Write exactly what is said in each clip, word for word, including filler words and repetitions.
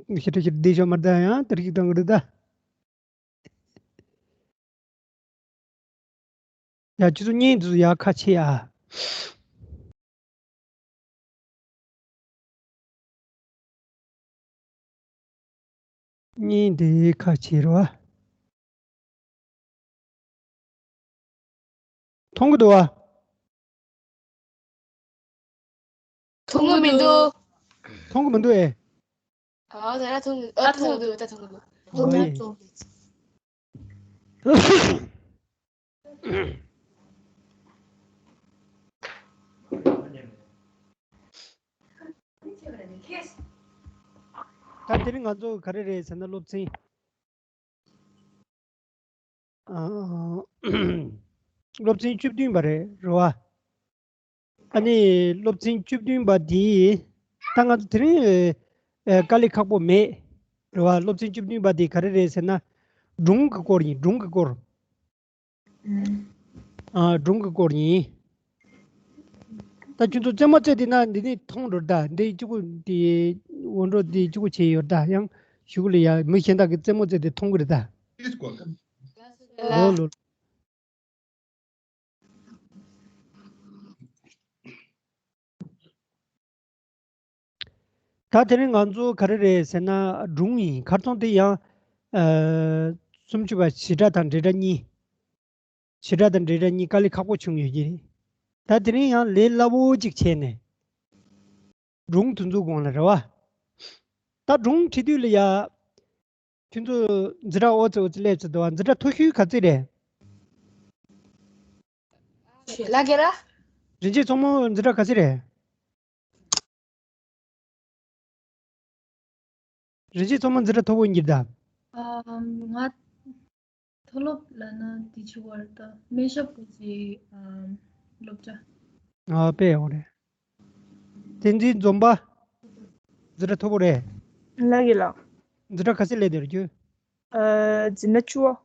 ཞེ་དྲག་ཞེ་དྲག་བསྡད་ཤོག་མ་རེད་ད། ཡང་དེར་ཞིག་བཏང་གི་རེད་ད། ཡ་ཁྱེད་ཚོ་བརྙན་དེ་ཚོ་ཡག་ཁ་ཕྱེ་ཡ། བརྙན་དེ་ཁ་ཕྱེ་རོགས། མཐོང་གི་འདུག་བ། མཐོང་གི་མི་འདུག་མཐོང་གི་མི་འདུག་ཨེ། ཨ་ད་ར་མཐོང་གི་ཨ་མཐོང་གི་འདུག་ད་མཐོང་གི་འདུག་ཨོ་ཡེ། ད་དེ་རིང་ང་ཚོ་ག་རེ་རེད་ཟེར་ན་སློབ་ཚན། ཨ། སློབ་ཚན་བཅུ་བདུན་པ་རེད་རེད་བ། ཨ་ནི་སློབ་ཚན་བཅུ་བདུན་པ་འདི་ད་ང་ཚོ་དེ་རིང་ཨེ་དཀའ་ལས་ཁག་པོ་མེད་རེད་བ། སློབ་ཚན་བཅུ་བདུན་པ་འདི་ག་རེ་རེད་ཟེར་ན་སྒྲུང་གི་སྐོར་ཡིན། སྒྲུང་གི་སྐོར། ཨ། སྒྲུང་གི་སྐོར་ཡིན། ད་ཁྱོད་ཚོ་རྩེད་མོ་རྩེ་དེ་ན་འདི་ནས་མཐོང་འགྲོ་ད། འདི་གཅིག་པུ་དེ་འོ་འགྲོ་དེ་གཅིག་པུ་བྱས་ཡོད་ད། ཡང་གཞུག་ལ་ཡ་མི་གཞན་དག་གི་རྩེད་མོ་རྩེ་དེ་མཐོང་གི་རེད་ད། ལོ་ལོ། ད་དེ་རིང་ང་ཚོ་ག་རེ་རེད་ཟེར་ན་སྒྲུང་ཡིན། ཁ་སང་དེ་ཡང་ཨ་སུམ་ཅུ་པ་བྱེད་སྒྲ་དང་འབྲེལ་སྒྲ་གཉིས། བྱེད་སྒྲ་དང་འབྲེལ་སྒྲ་གཉིས་དཀའ་ལས་ཁག་པོ་བྱུང་ཡོད་ཀྱི་རེད། ད་དེ་རིང་ཡང་ལས་སླ་བོ་ཅིག་བྱས་ནས། སྒྲུང་དེ་ཚོའི་སྒང་ལ་རེད་བ། ད་སྒྲུང་བྲིས་དུས་ལ་ཡ། ཁྱོད་ཚོ་འཛིན་གྲྭ་ཨོ་ཙི་ཨོ་ཙི་སླེབས་ཚར་འདུག་བ། འཛིན་གྲྭ་མཐོ་ཤོས་ག་ཚོད་རེད། ལ་གེ་ར། རིན་ཆེན་མཚོ་མོ་འཛིན་གྲྭ་ག་ཚོད་རེད། རིན་ཆེན་མཚོ་མོ་འཛིན་གྲྭ་མཐོ་པོ་ཡིན་གྱི་རེད་ད། ཨ། ང་མཐོ་སློབ་ལབ་ན་དེ་ཆུ་བར་ད་སྨན་ཞབས་པུ་ཅི་ཨ་སློབ་གྲྭ། ཨ་དཔེ་ཡག་པོ་རེད། བསྟན་འཛིན་འཛོམས་པ། འཛིན་གྲྭ་མཐོ་པོ་རེད། ལགས་ཀྱི་ལགས། འཛིན་གྲྭ་ག་ཚོད་སླེབས་བསྡད་རེད་ཁྱོད། ཨ། འཛིན་གྲྭ་བཅུ་པ།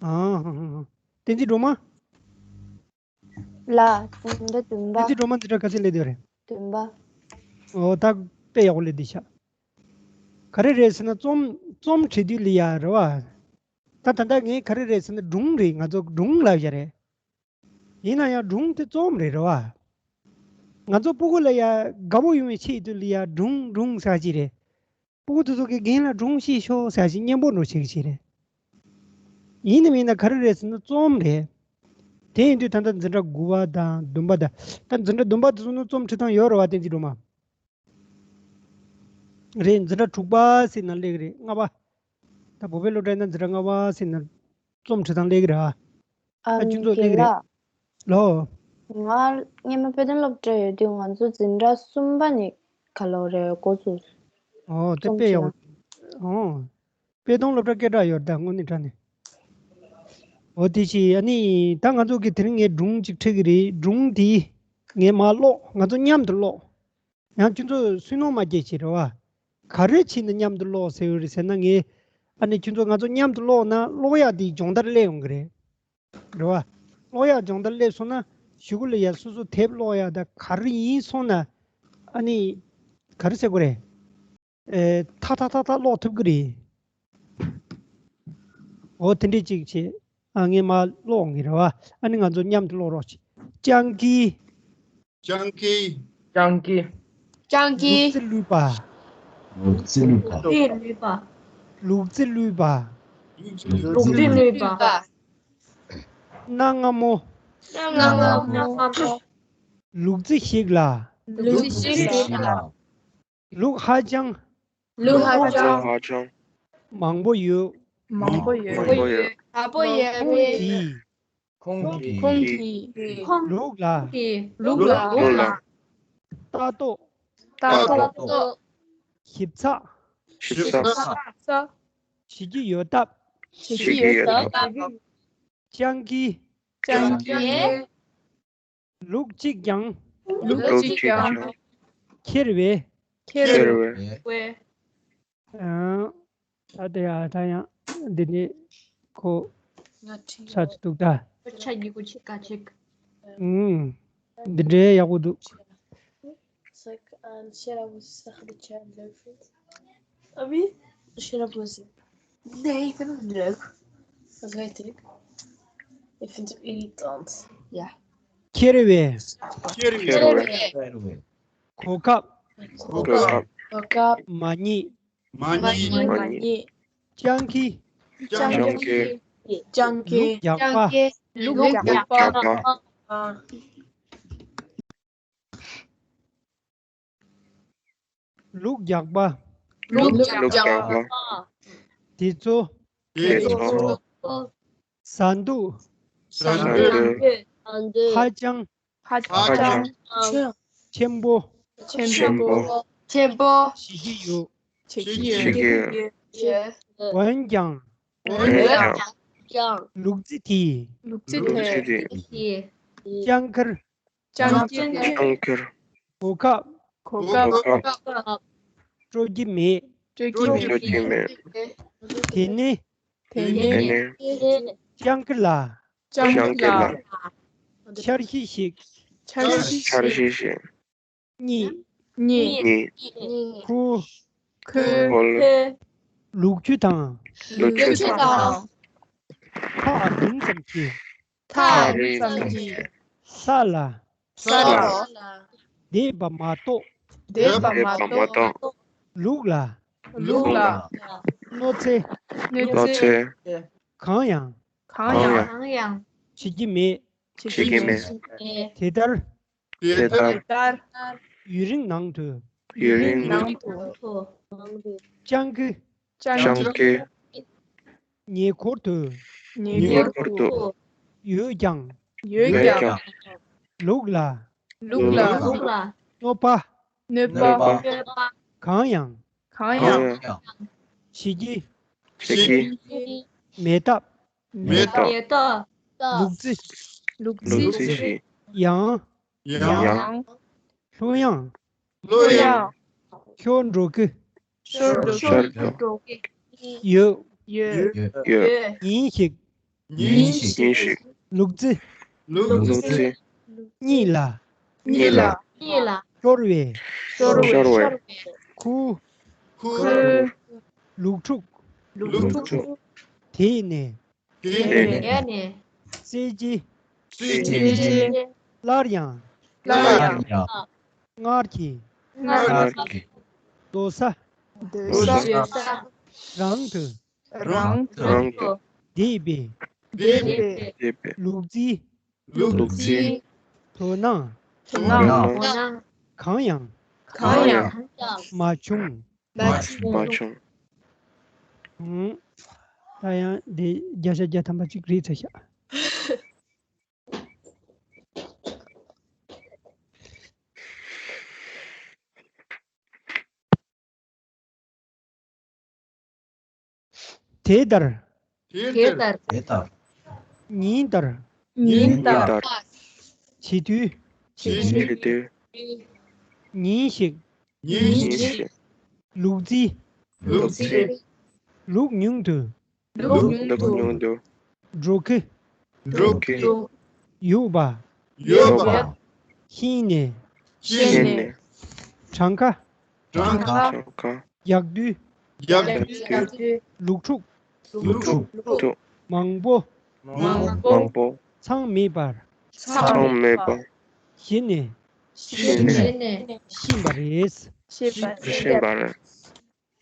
ཨ་ཧ་ཧ་ཧ། བསྟན་འཛིན་སྒྲོལ་མ། ལགས། འཛིན་གྲྭ་བདུན་པ། བསྟན་འཛིན་སྒྲོལ་མ་འཛིན་གྲྭ་ག་ཚོད་སླེབས་བསྡད་རེད། བདུན་པ། ཨོ་ད་དཔེ་ཡག་པོ་སླེབས་བསྡད་ཤག་ག་རེ་རེད་ཟེར་ན་རྩོམ་རྩོམ་བྲིས་དུས་ལ་ཡ་རེད་བ། ད་ད་ལྟ་ངས་ག་རེ་རེད་ཟེར་ན་སྒྲུང་རེད། ང་ཚོ་སྒྲུང་ལབ་ཡ་རེད། ཡིན་ན་ཡང་སྒྲུང་དེ་རྩོམ་རེད་རེད་བ། ང་ཚོ་སྤུ་གུ་ལ་ཡ་དགའ་པོ་ཡོང་བའི་ཆེད་དུ་ལ་ཡ་སྒྲུང་སྒྲུང་ཟེར་གྱི་རེད། སྤུ་གུ་དེ་ཚོ་གི་རྒན་ལགས་སྒྲུང་བཤད་ཤོག་ཟེར་ཞིག་སྙན་པོ་འདྲ་བྱེད་ཀྱི་རེད། ཡིན་ནམ་ཡིན་ན་ག་རེ་རེད་ཟེར་ན་རྩོམ་རེད། དེ་ཡིན་དུས་ད་ལྟ་འཛིན་གྲྭ་དགུ་པ་དང་བདུན་པ་དང་། ད་འཛིན་གྲྭ་བདུན་པ་དེ་ཚོ་ནི་རྩོམ་འབྲི་སྟངས་ཡོད་རེད་བ། བསྟན་འཛིན་སྒྲོལ་མ། རེད། འཛིན་གྲྭ་དྲུག་པ་ཟེར་ན་སླེབས་ཀྱི་རེད། ལྔ་པ། ད་བོད་པའི་སློབ་གྲྭ་ཡིན་ན་འཛིན་གྲྭ་ལྔ་པ་ཟེར་ན་རྩོམ་འབྲི་སྟངས་སླེབས་ཀྱི་རེད་ཨ། ཨ་ཨ་ཁྱོད་ཚོ་རྒན་སླེབས་ཀྱི་རེད། ལགས། ལོ། ང་སྔོན་མ་དཔེ་སྟོན་སློབ་གྲྭ་ཡོད་དུས་ང་ཚོ་འཛིན་གྲྭ་གསུམ་པ་ནས་ག་ལོ་རེད་འགོ་ཚུགས། ཨོ་དེ་རྩོམ་དཔེ་འབྲི་ཡག་སྟངས། ཨོ། དཔེ་སྟོན་སློབ་གྲྭ་སྐད་གྲགས་ཡོད་ད་དངོས་གནས་དྲང་གནས། འོ་དེ་བྱས་ཨ་ནི་ད་ང་ཚོ་གི་དེ་རིང་ངས་སྒྲུང་གཅིག་ཁྲིད་ཀྱི་རེད། སྒྲུང་དེ་ངས་མར་ཀློག་ང་ཚོ་མཉམ་དུ་ཀློག་ཡང་ཁྱོད་ཚོ་སུན་སྣང་མ་སྐྱེ་བྱེད་རེད་བ། ག་རེ་བྱས་ནས་མཉམ་དུ་ཀློག་ཟེར་ཡོད་རེད་ཟེར་ན། ངས་ཨ་ནི་ཁྱོད་ཚོ་ང་ཚོ་མཉམ་དུ་ཀློག་ན་ཀློག་ཡག་དེ་སྦྱོང་བརྡར་སླེབས་ཡོང་གི་རེད། རེད་བ། ཀློག་ཡག་སྦྱོང་བརྡར་སླེབས་སོང་ན་གཞུག་གུ་ལ་ཡ་སོ་སོ་དེབ་ཀློག་ཡག་ད་ག་རེ་ཡིན་སོང་ན་ཨ་ནི་ག་རེ་ཟེར་དགོས་རེད། ཨེ་ཐག་ཐག་ཐག་ཐག་ཀློག་ཐུབ་ཀྱི་རེད། འོ་དེ་འདྲས་ཅིག་བྱས། ཨ་ངས་མར་ཀློག་ངེས་རེད་བ། ཨ་ནི་ང་ཚོ་མཉམ་དུ་ཀློག་རོགས་བྱེད། སྤྱང་ཀི། སྤྱང་ཀི། སྤྱང་ཀི། སྤྱང་ཀི། ལུག་རྫི་ལུས་པ། ལུག་རྫི་ལུས་པ། ལུག་རྫི་ལུས་པ། ལུག་རྫི་ལུས་པ། ལུག་རྫི་ལུས་པ། གནའ་སྔ་མོ། གནའ་སྔ་མོ། གནའ་སྔ་མོ། ལུག་རྫི་ཞིག་ལ། ལུག་རྫི་ཞིག་ལ། ལུག་ཧ་ཅང་། ལུག་ཧ་ཅང་། ཧ་ཅང་། མང་པོ་ཡོད། མང་པོ་ཡོད། མང་པོ་ཡོད། དྲག་པོ་ཡོད་པས། ཁོང་གིས། ཁོང་གིས། ཁོང་གིས། ལུག་ལ། ལུག་ལ། ལུག་ལ། ལྟ་རྟོག་ལྟ་རྟོག་ཞིབ་ཚགས། ཞིབ་ཚགས། བྱེད་ཀྱི་ཡོད་སྟབས། བྱེད་ཀྱི་ཡོད་སྟབས། སྤྱང་ཀི། སྤྱང་ཀི། ལུག་གཅིག་ཀྱང་། ལུག་གཅིག་ཀྱང་། ཁྱེར་བས། ཁྱེར་བས། ཨང་། ད་དེ་ཡ་ད་ཡང་འདི་ནི་ཁོ་ང་ཁྲིད་ཚར་ཚུལ་འདུག་ད། ཆ་གི་གུ་ཆི་ཀ་ཆིག་ཨང་། འདི་འདྲའི་ཡག་པོ་འདུག It's like, um, share with Sahar the chat and everything. Abi, ich habe sie. Nein, ich bin nicht. Was weiß ich? Ich finde es irritant. Ja. ཁྱེར་བའི། ཁྱེར་བའི། གོ་སྐབས། གོ་སྐབས། གོ་སྐབས། མ་རྙེད། མ་རྙེད། མ་རྙེད། སྤྱང་ཀི། སྤྱང་ཀི། སྤྱང་ཀི། ལུག་རྒྱགས་པ། ལུག་རྒྱགས་པ། ལུག་རྒྱགས་པ། ལུག་རྒྱགས་པ། དེ་ཚོ། དེ་ཚོ། ཟ་འདུག་ཟ་འདོད། ཧ་ཅང་། ཧ་ཧ་ཅང་། ཅང་། ཆེན་པོ། ཆེན་པོ། ཆེན་པོ། བྱེད་ཀྱི་ཡོད། བྱེད་ཀྱི་ཡོད། འོན་ཀྱང་། འོན་ཀྱང་། ལུག་རྫི་དེས། ལུག་རྫི་ལུག་རྫི་དེས། དེས། སྤྱང་ཀིར། སྤྱང་ཀིར། སྤྱང་ཀིར། གོ་སྐབས། གོ་གོ་སྐབས། སྐབས། སྤྲོད་ཀྱི་མེད། སྤྲོད་ཀྱི་མེད། སྤྲོད་ཀྱི་མེད། དེ་ནས། དེ་ནས། སྤྱང་ཀི་ལ། སྤྱང་ཀི་ལ། འཆར་གཞི་ཞིག་འཆར་གཞི་འཆར་གཞི་ཞིག་རྙེད། རྙེད། རྙེད། ཁོ། ཁོ། ཁོ་ལ། ཁོ། ལུག་ཁྱུ་དང་། ལུག་ཁྱུ་དང་། ཐག་རིང་ཙམ་གྱི། ཐག་རིང་ཙམ་གྱི། ས་ལ། ས་ལ། བསྡད་པ་མ་གཏོགས། བསྡད་པ་མ་བསྡད་པ་མ་གཏོགས། གཏོགས། ལུག་ལ། ལུག་ལ། གནོད་འཚེ། གནོད་གནོད་འཚེ། འཚེ། གང་ཡང་། གང་ཡང་། གང་ཡང་། བྱེད་ཀྱི་མེད། བྱེད་བྱེད་ཀྱི་མེད། དེ་ལྟར། དེ་ལྟར། ལྟར། ཡུན་རིང་ནང་དུ། ཡུན་རིང་ནང་ནང་དུ། སྤྱང་ཀི། སྤྱང་སྤྱང་ཀི། ཉེ་འཁོར་དུ། ཉེ་ཉེ་འཁོར་འཁོར་དུ། དུ། ཡོད་ཀྱང་། ཡོད་ཡོད་ཀྱང་། ཀྱང་། ལུག་ལ། ལུག་ལ། ལུག་ལ། གནོད་པ། གནོད་པ། གནོད་པ། གནོད་པ། གང་ཡང་། གང་གང་ཡང་། ཡང་། བྱེད་ཀྱི། བྱེད་ཀྱི། མེད་སྟབས། མེད་སྟབས། མེད་སྟབས། ལུག་རྫི། ལུག་ལུག་རྫི། རྫི་ཞིག་ཡང་། ཡང་། ཡང་། ལྷོད་ཡངས། ལྷོད་ཡངས། ཤོར་འགྲོ་གི། ཤོར་འགྲོ་ཤོར་གི། འགྲོ་ཡོད། ཡོད། ཡོད། ཡོད། ཉིན་ཞིག་ཉིན་ཞིག་ཉིན་ཞིག་ལུག་རྫི། ལུག་རྫི། གཉིད་ལ། གཉིད་ལ། གཉིད་ལ། ཤོར་བའི། ཤོར་བའི། ཤོར་བའི། ཁུ། ཁུ། ལུག་ཕྲུག་ལུག་ཕྲུག་དེ་ནས། དེ་ནས། བསད་རྗེས། བསད་རྗེས། སླར་ཡང་། སླར་ཡང་། སྔར་གྱི། སྔར་གྱི། སྡོད་ས། སྡོད་ས། རང་དུ། རང་དུ། རང་དུ། བསྡད་པའི། བསྡད་པའི། བསྡད་པའི། ལུག་རྫིའི། ལུག་རྫིའི། དོ་སྣང་། དོ་སྣང་། གང་ཡང་། གང་ཡང་། མ་བྱུང་། མ་བྱུང་། མ་བྱུང་། ཧུང་། ད་ཡང་འདི་བརྒྱ་ཆ་བརྒྱ་ཐམ་པ་གཅིག་རེད་ཚ་ཤག་དེ་ལྟར། དེ་ལྟར། དེ་ལྟར། ཉིན་ལྟར། ཉིན་ལྟར། ལྟར། བྱེད་དུས། བྱེད་བྱེད་དུས། དུས། ཉིན་ཞིག་ཉིན་ཞིག་ལུག་རྫི། ལུག་རྫི། ལུག་ཉུང་དུ། ལུག་ཉུང་ལུག་དུ། ཉུང་དུ། འགྲོ་གི། འགྲོ་གི། འགྲོ། ཡོད་པ། ཡོད་པ། ཡོད། ཤེས་ནས། ཤེས་ནས། གྲངས་ཀ། གྲངས་ཀ། གྲངས་ཀ། རྒྱག་དུས། རྒྱག་རྒྱག་དུས། རྒྱག་དུས། ལུག་ཕྲུག་ལུག་ཕྲུག་ཕྲུག་མང་པོ། མང་པོ། མང་པོ། ཚང་མེད་པར། ཚང་ཚང་མེད་པ། ཤེས་ནས། ཤེས་ནས། ཤེས་པ་རེད། ཤེས་པ་རེད། ཤེས་པ་རེད།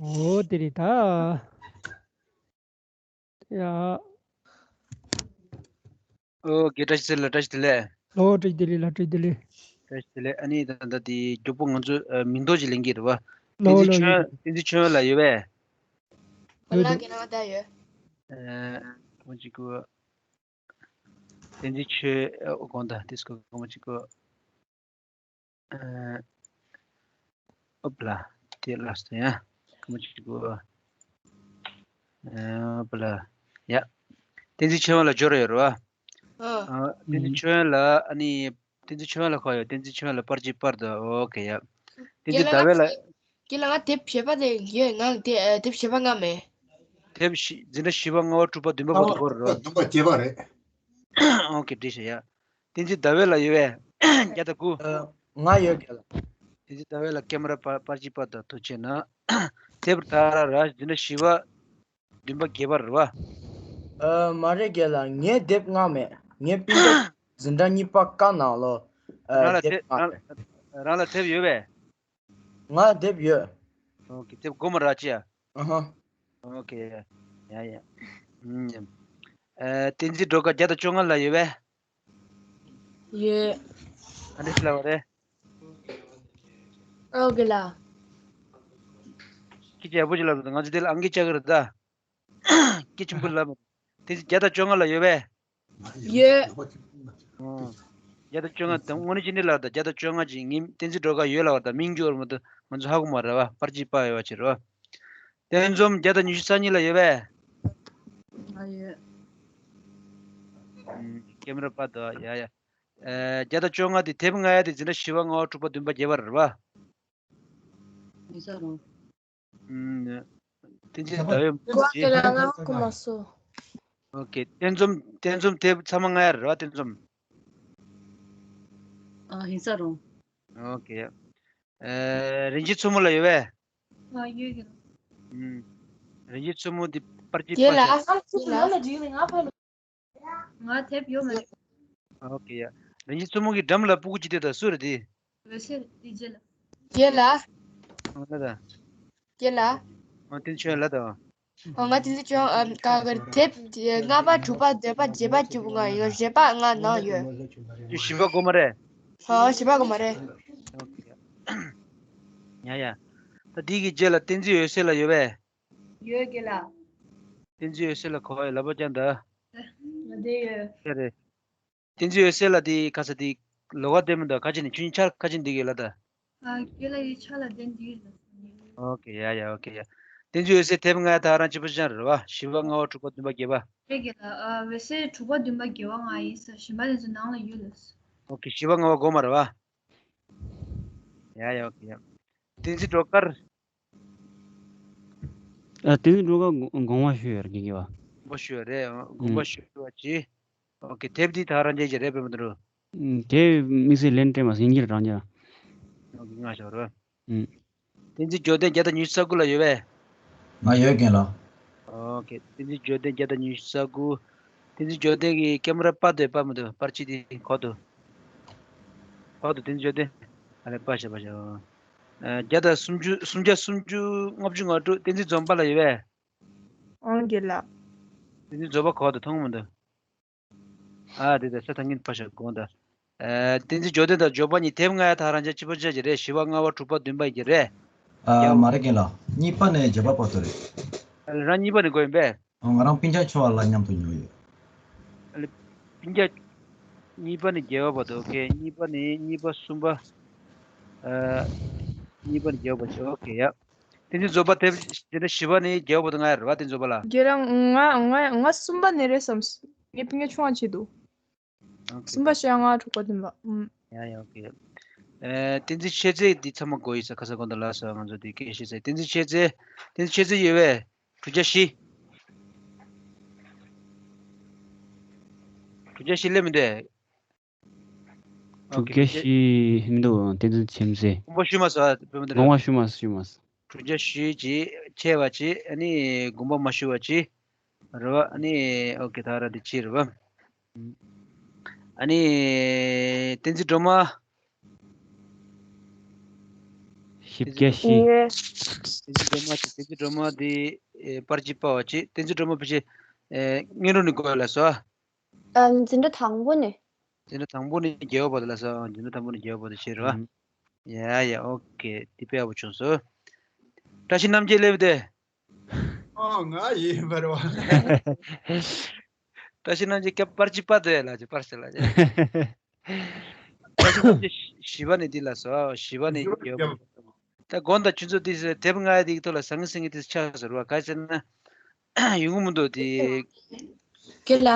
འོ་དེ་རེད་ད། ཡ། ཨོ་ཀེ། བཀྲ་ཤིས་བདེ་ལེགས། བཀྲ་ཤིས་བདེ་ལེགས། ལོ་བཀྲ་ཤིས་བདེ་ལེགས་ལ་བཀྲ་ཤིས་བདེ་ལེགས། བཀྲ་ཤིས་བདེ་ལེགས། ཨ་ནི་ད་ལྟ་དེ་མགྱོགས་པོ་ང་ཚོ་ཨ་མིང་འདོགས་ཅིག་ལེན་གྱི་རེད་བ། བསྟན་འཛིན་ཆོས། བསྟན་འཛིན་ཆོས་ལ་ཡོད་པས། ལ་གི་ནང་ད་ཡོད། ཨ་ཁོང་ཅིག་གོ། བསྟན་འཛིན་ཆོས། ཨ་དགོངས་དག་དེ་སྐོར་ཁོང་ཅིག་གོ། ཨ་ཨོབ་ལ། དེ་ལ་སྟོན་ཡ། ཁོང་ཅིག་གོ། ཨོབ་ལ། ཡ། བསྟན་འཛིན་ཆོས་ལ་འབྱོར་ཡོད་རེད་བ། ཨ་བསྟན་འཛིན་ཆོས་ལ་ཨ་ནི། བསྟན་འཛིན་ཆོས་ལ་ཁོ་ཡོད། བསྟན་འཛིན་ཆོས་ལ་པར་གཅིག་པར་དུ། ཨོ་ཁེ་ཡ། བསྟན་འཛིན་ཟླ་བས་ལ། ཁྱེད་ལ་ང་དེབ་བཞི་པ་དེ་ཡོད། ང་དེ་དེབ་བཞི་པ་ང་མེད། དེབ་བཞི། འཛིན་གྲྭ་བཞི་པ་ལྔ་པ་དྲུག་པ་བདུན་པ་བར་དུ་སྐོར་རོ། བདུན་པ་བརྒྱད་པ་རེད། ཨོ་ཁེ། བྲིས་ཤག་ཡ། བསྟན་འཛིན་ཟླ་བས་ལ་ཡོད་པས། བརྒྱ་དང་དགུ། ང་ཡོད་རྒན་ལགས། བསྟན་འཛིན་ཟླ་བས་ལ་ཀེ་མ་ར་པར་པར་གཅིག་པར་དུ། ཐུགས་རྗེ་གནང་། དེབ་ད་ར་ར་འཛིན་གྲྭ་བཞི་པ་བདུན་པ་བརྒྱད་པ་རེད་བ། ཨ་མ་རེད་རྒན་ལགས། ངས་དེབ་མངགས་མེད། ངའི་སྤུན་ཀྱག་འཛིན་གྲྭ་གཉིས་པ་ཀ་ནང་ལོ། ཨ་རང་ལ་དེབ་དེབ་མངགས་རང་མེད། རང་ལ་དེབ་ཡོད་པས། ང་དེབ་ཡོད། ཨོ་ཀེ། དེབ་སྒོམ་ར་ཅི་ཡ། ཨ་ཧ། ཨོ་ཀེ། ཡ་ཡ། ཨུམ། ཨ་བསྟན་འཛིན་སྒྲོལ་དཀར་བརྒྱ་དང་བཅོ་ལྔ་ལ་ཡོད་པས། ཡོད། ཨ་འདྲ་ཞིག་ལབ་པ་རེད། ཨོ་ཀེ་ལ། སྐད་ཆ་ཡག་པོ་ཞིག་ལབ་འདུག་ང་ཚོ་དེ་ལ་ཨང་ཀི་བཅག་གི་རེད་ད། སྐད་ཆེན་པོ་ལབ། དེ་བརྒྱ་དང་བཅོ་ལྔ་ལ་ཡོད་པས། ཡོད། ཨོ། བརྒྱ་དང་བཅོ་ལྔ་དང་དངོས་གནས་ཅི་འདྲ་ལབ་ད། བརྒྱ་དང་བཅོ་ལྔ་ཅིག་ངའི་བསྟན་འཛིན་སྒྲོལ་དཀར་ཡོད་ལབ་པ་ད། མིང་བརྗོད་མ་ཐུབ། ང་ཚོ་ཧ་གོ་མ་རེད་བ། པར་ཅིག་པ་ཡོད་བ་ཅིག་རེད་བ། དེ་ཚོམ་བརྒྱ་དང་ཉི་ཤུ་རྩ་གཉིས་ལ་ཡོད་པས། ང་ཡོད། ཨུམ། ཀེམ་ར་པ་དོ་ཡ་ཡ། ཨེ། བརྒྱ་དང་བཅོ་ལྔ་དེ་དེབ་མངགས་ཡ་དེ་འཛིན་གྲྭ་བཞི་པ་ལྔ་པ་དྲུག་པ་བདུན་པ་བརྒྱད་པ་རེད་བ། མི་ས་རུང་། ཨུམ། བསྟན་འཛིན་ཟླ་འོད་མ་གོ་ཅི། ལ་ང་གོ་མ་སོང་། ཨོ་ཀེ། དེ་ཚོམ་དེ་ཚོམ་དེབ་ཚང་མ་མངགས་ཡ་རེད་བ། དེ་ཚོམ། ཨ་ཡིན་ས་རུང་། ཨོ་ཀེ། ཨེ། རིན་ཆེན་མཚོ་མོ་ལ་ཡོད་པས། ཨ་ཡོད་ཀྱི། ཨུམ། རིན་ཆེན་མཚོ་མོ་འདི་པར་ཅིག་ཡོད་པ་ལ། ཤ། ཡོད་ལ། ང་དེབ་ཡོད་མ་རེད། ཨོ་ཀེ་ཡ། རིན་ཆེན་མཚོ་མོ་གི་འགྲམ་ལ་སྤུ་གུ་ཅིག་བསྡད་ད། སུ་རེད་དེ། འོད་ཟེར་དེ་རྗེས་ལ། རྗེས་ལ། ཨོ་ལ་ད། རྗེས་ལ། ཨོ་དེ་ཚོ་ལ་ད། ཨོ་ང་དེ་ཚོ་ཨམ་ཀ་ག་དེབ་ལྔ་པ་དྲུག་པ་བདུན་པ་བརྒྱད་པ་བཅུ་པ་ལྔ་ཡོད། བཞི་པ་ལྔ་ནང་ཡོད། དེ་བཞི་པ་དགོས་མ་རེད། ཨོ་བཞི་པ་དགོས་མ་རེད། ཨོ་ཀེ་ཡ། ཡ་ཡ། ད་འདི་གི་རྗེས་ལ་བསྟན་འཛིན་འོད་ཟེར་ལ་ཡོད་པས། ཡོད་ཀྱི་ལ། བསྟན་འཛིན་འོད་ཟེར་ལ་གོ་བ་ཡོད་ལབ་པ་ཀྱང་ད། ང་དེ་ཡོད། ཁྱེད་རེད། བསྟན་འཛིན་འོད་ཟེར་ལ་དེ་ཁ་ས་དེ་ལོ་ག་དེ་མི་འདུག་ཁ་ཅིག་ནས་ཆུང་ཆུང་ཆ་ཁ་ཅིག་འདི་གི་ལ་ད། ཨ་ཀྱེ་ལ་ཡི་ཆ་ལ་དེ་འདི་ལ། ཨོ་ཀེ་ཡ་ཡ། ཨོ་ཀེ་ཡ། བསྟན་འཛིན་འོད་ཟེར་དེབ་ལྔ་ད་རང་གཅིག་པ་ཅང་རེད་བ། བཞི་པ་ལྔ་པ་དྲུག་པ་བདུན་པ་བརྒྱད་པ། རེད་ཀྱི་ལ། ཨ་འོད་ཟེར་དྲུག་པ་བདུན་པ་བརྒྱད་པ་ང་ཡིན་ས། བཞི་པ་དེ་ཚོ་ནང་ལ་ཡོད་ལ། ཨོ་ཀེ། བཞི་པ་ལྔ་པ་དགོས་མ་རེད་བ། ཡ་ཡ། ཨོ་ཀེ་ཡ། བསྟན་འཛིན་སྒྲོལ་དཀར། ཨ་བསྟན་འཛིན་སྒྲོལ་དཀར་དགོ་དགོངས་པ་ཞུས་ཡོད་རེད་དགེ་རྒན་པ། དགོངས་པ་ཞུས་ཡོད་རེད། དགོངས་པ་ཞུས་པ་ཅི། ཨོ་ཀེ། དེབ་འདི་ད་རང་རྒྱལ་གྱི་རེད་པས་མི་འདུག་རོ། ཨུམ། དེ་དམིགས་བསལ་ལན་སྤྲད་མ་སོང་། ཡིན་གྱི་རེད་རང་རྒྱལ། ཨོ་ཀེ། ང་ཞོག་རོ། ཨུམ། བསྟན་འཛིན་འབྱོར་ལྡན་བརྒྱ་དང་ཉི་ཤུ་རྩ་དགུ་ལ་ཡོད་པས། ང་ཡོད་རྒན་ལགས། ཨོ་ཀེ། བསྟན་འཛིན་འབྱོར་ལྡན་བརྒྱ་དང་ཉི་ཤུ་རྩ་དགུ། བསྟན་འཛིན་འབྱོར་ལྡན་གྱི་ཀེམ་ར་པར་དེ་པར་མི་འདུག་པར་ཅིག་དེ་གོ་འདུག་གོ་འདུག་བསྟན་འཛིན་འབྱོར་ལྡན། ཨ་ལེ་པར་ཞིག་པར་ཞིག་ཨ། བརྒྱ་དང་སུམ་ཅུ། སུམ་བརྒྱ་སུམ་ཅུ། ལྔ་བཅུ་ང་དྲུག་བསྟན་འཛིན་འཛོམས་པ་ལ་ཡོད་པས། ཨང་རྒན་ལགས། བསྟན་འཛིན་འཛོམས་པ་གོ་འདུག་མཐོང་མི་འདུག་ཨ་དེ་དེ་ས་ཐང་གིན་པར་ཞིག་དགོངས་དག་ཨ་བསྟན་འཛིན་འབྱོར་ལྡན་དང་འབྱོར་པ་གཉིས་དེབ་ལྔ་ཡ་ད་རང་རྒྱལ་གཅིག་པ་ཅག་གི་རེད། བཞི་པ་ལྔ་པ་དྲུག་པ་བདུན་པ་ཡི་གི་རེད། ཨ་མ་རེད་རྒན་ལགས། གཉིས་པ་ནས་བརྒྱད་པ་བར་དུ་རེད། ཨ་ལེ་རང་གཉིས་པ་ནས་དགོས་ཡིན་པས། ཨ་ང་རང་སྤུན་ཀྱག་ཆུང་བ་ལ་མཉམ་དུ་ཉོས་ཡོད། ཨ་ལེ་སྤུན་ཀྱག་གཉིས་པ་ནས་བརྒྱད་པ་བར་དུ། ཨོ་ཀེ། གཉིས་པ་ནས་གཉིས་པ། གསུམ་པ། ཨ་གཉིས་པ་ནས་བརྒྱད་པ་བར་དུ། ཨོ་ཀེ་ཡ། བསྟན་འཛིན་རྫོགས་པ་དེབ་དེ་འདྲ་བཞི་པ་ནས་བརྒྱད་པ་བར་དུ་ང་རེད་བ། བསྟན་རྫོགས་པ་ལ། རྒན་ལགས། ང་ང་ང་གསུམ་པ་ནས་རེད་བསམ། ངའི་སྤུན་ཀྱག་ཆུང་བ་ཆེད་དུ། ཨོ་ཀེ། གསུམ་པ་བཞི་པ་ལྔ་པ་དྲུག་པ་བདུན་པ། ཨུམ། ཡ་ཡ། ཨོ་ཀེ། ཨེ་བསྟན་འཛིན་ཤེས་ཚེ་འདི་ཚང་མ་གོ་ཡི་ས། ཁ་སང་གོང་དུ་ལབ་སོང་། ང་ཚོ་འདི་སྐད་ཤེས་ཚེ། བསྟན་འཛིན་ཤེས་ཚེ། བསྟན་འཛིན་ཤེས་ཚེ་ཡོད་པས། དྲུག་བརྒྱ་བཞི། དྲུག་བརྒྱ་བཞི་སླེབས་མི་འདུག་ཨོ་ཀེ། དྲུག་བརྒྱ་བཞི་མི་འདུག་བསྟན་འཛིན་ཤེས་ཚེ། དགོངས་པ་ཞུས་མ་སོང་། དགོངས་པ་ཞུས་མ་སོང་། ཞུས་མ་སོང་། དྲུག་བརྒྱ་བཞི་ཅིག་ཆེ་བ་ཅིག་ཨ་ནི་དགོངས་པ་མ་ཞུ་བ་ཅིག་རེད་བ། ཨ་ནི་ཨོ་ཀེ། ད་ར་འདི་ཅིག་རེད་བ། ཨ་ནི་བསྟན་འཛིན་སྒྲོལ་མ། བཞི་བརྒྱ་བཞི། བསྟན་འཛིན་སྒྲོལ་མ་ཅིག་བསྟན་འཛིན་སྒྲོལ་མ་འདི་ཨེ་པར་ཅིག་པ་བ་ཅིག་བསྟན་འཛིན་སྒྲོལ་མ་ཕལ་ཆེར་ཨེ་སྔོན་འགྲོ་ནས་དགོས་ལབ་སོང་། ཨ་འཛིན་གྲྭ་དང་པོ་ནས། འཛིན་གྲྭ་དང་པོ་ནས་བརྒྱད་པ་བར་དུ་ལབ་སོང་། འཛིན་གྲྭ་དང་པོ་ནས་བརྒྱད་པ་བར་དུ་བྱས་རེད་བ། ཨུམ། ཡ་ཡ། ཨོ་ཀེ། འདི་དཔེ་ཡག་པོ་བྱུང་སོང་། བཀྲ་ཤིས་རྣམ་རྒྱལ་སླེབས་ཏེ། ཨོ་ང་ཡིན་པ་རེད་བ། བཀྲ་ཤིས་རྣམ་རྒྱལ་སྐྱབས་པར་ཅིག་པར་དེ་ལ་ཅིག་པར་ཟེར་ལ་ཅིག་བཀྲ་ཤིས་རྣམ་རྒྱལ་བཞི་པ་ནས་འདི་ལ་སོ། བཞི་པ་ནས་བརྒྱད་པ། ད་དགོངས་དག་ཁྱོད་ཚོ་འདི་ཟེར་དེབ་ལྔ་ཡ་འདི་གི་ཐོག་ལ་ཟང་ངེ་ཟིང་ངེ་དེ་ཆགས་ཟེར་བ་ག་ཟེར་ན། ཡོང་གི་མི་འདུག་དེ། ཀེ་ལ།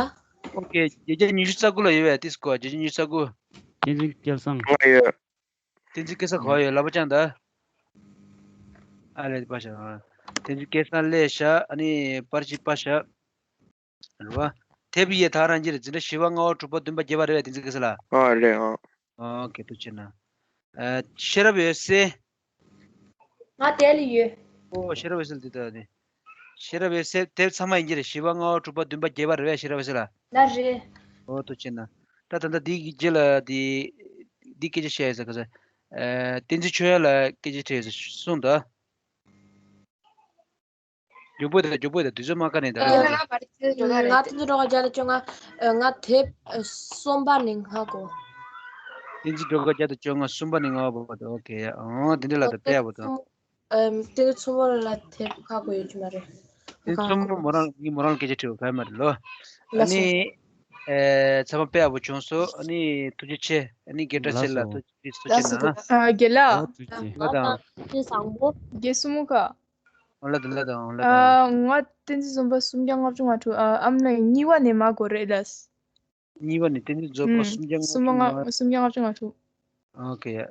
ཨོ་ཀེ། བརྒྱད་བརྒྱ་ཉི་ཤུ་རྩ་དགུ་ལ་ཡོད་པས། དེ་སྐོར་བརྒྱད་བརྒྱ་ཉི་ཤུ་རྩ་དགུ། བསྟན་འཛིན་སྐལ་བཟང་། ང་ཡོད། བསྟན་འཛིན་སྐལ་བཟང་ག་པར་ཡོད་ལབ་པ་ཅང་ད། ཨ་ལས་པ་ཤ། བསྟན་འཛིན་སྐལ་བཟང་སླེབས་ཤག་ཨ་ནི་པར་ཅིག་པར་ཤག་རེད་བ། དེབ་ཡས་ད་རང་རྒྱལ་འཛིན་གྲྭ་བཞི་པ་ལྔ་པ་དྲུག་པ་བདུན་པ་བརྒྱད་པ་རེད་པས། བསྟན་འཛིན་སྐལ་བཟང་ལགས། ཨ་རེད་ཨང་། ཨོ་ཀེ། ཐུགས་རྗེ་གནང་། ཨ་ཤེས་རབ་འོད་ཟེར། ང་དེ་ལ་ཡོད། ཨོ་ཤེས་རབ་འོད་གསལ་འདི་ལྟ་ནི། ཤེས་རབ་འོད་གསལ་དེབ་ཚང་མ་ཡིན་གྱི་རེད། བཞི་པ་ལྔ་པ་དྲུག་པ་བདུན་པ་བརྒྱད་པ་རེད་པས། ཤེས་རབ་འོད་གསལ་ལ། ལ་རེད། ཨོ་ཐུགས་རྗེ་གནང་། ད་ད་ལྟ་འདི་གི་རྗེས་ལ་འདི་འདི་སྐད་ཆ་བཤད་ཡོད་ས་ག་ས། ཨ་བསྟན་འཛིན་ཆོས་དབྱངས་ལ་སྐད་ཆ་དྲིས་ཡོད་ས་གསུངས་དང་། མགྱོགས་པོ་དང་མགྱོགས་པོ་དང་དུས་ཚོད་མ་བཀག་ནས་ད་ལྟ་ང་ང་བར་ཆད་འགྲོ་ག་རེད། ང་བསྟན་འཛིན་སྒྲོལ་དཀར་བརྒྱ་དང་བཅོ་ལྔ། ཨ་ང་དེབ་ཨ་གསུམ་པ་ནས་ལྔ་གོ། བསྟན་འཛིན་སྒྲོལ་དཀར་བརྒྱ་དང་བཅོ་ལྔ་གསུམ་པ་ནས་ལྔ་པ་བར་དུ། ཨོ་ཁེ་ཡ། ཨང་དེ་འདྲ་ལ་ད་དཔེ་ཡག་པོ་འདུག་ཨ་བསྟན་འཛིན་མཚོ་མོ་ལ་དེབ་ཁག་པོ་ཡོད་ཀྱི་མ་རེད། བསྟན་འཛིན་མཚོ་མོ་མོ་རང་ངས་མོ་རང་ལ་སྐད་ཆ་དྲིས་པ་ག་ཡ་མ་རེད་ལོ། ཨ་ལགས་སོ། ནི་ཨེ་ཚང་མ་དཔེ་ཡག་པོ་བྱུང་སོང་། ཨ་ནི་ཐུགས་རྗེ་ཆེ། ཨ་ནི་རྒན་བཀྲ་ཤིས་ལགས་ལགས་སོ། ཐུགས་རྗེ་ཆེ་ལགས་སོ། གནང་། ཨ་རྒན་ལགས། ཨོ་ཐུགས་རྗེ། ལགས་དང་། བསྟན་འཛིན་བཟང་པོ། རྒན་སྲུ་མོ་ཁ། ཨོ་ལགས་དང་ལགས་དང་ལགས་དང་། ཨ་ང་བསྟན་འཛིན་བཟང་པོ་སུམ་བརྒྱ་ལྔ་བཅུ་ང་དྲུག་ཨ་ཨམ་ལགས་གཉིས་པ་ནས་མར་གོ་རེད་ལགས། གཉིས་པ་ནས་བསྟན་འཛིན་རྫོགས་པ་ཨུམ་སུམ་བརྒྱ་ལྔ་སུམ་བརྒྱ་ལྔ་སུམ་བརྒྱ་ལྔ་བཅུ་ང་དྲུག་ཨོ་ཁེ་ཡ།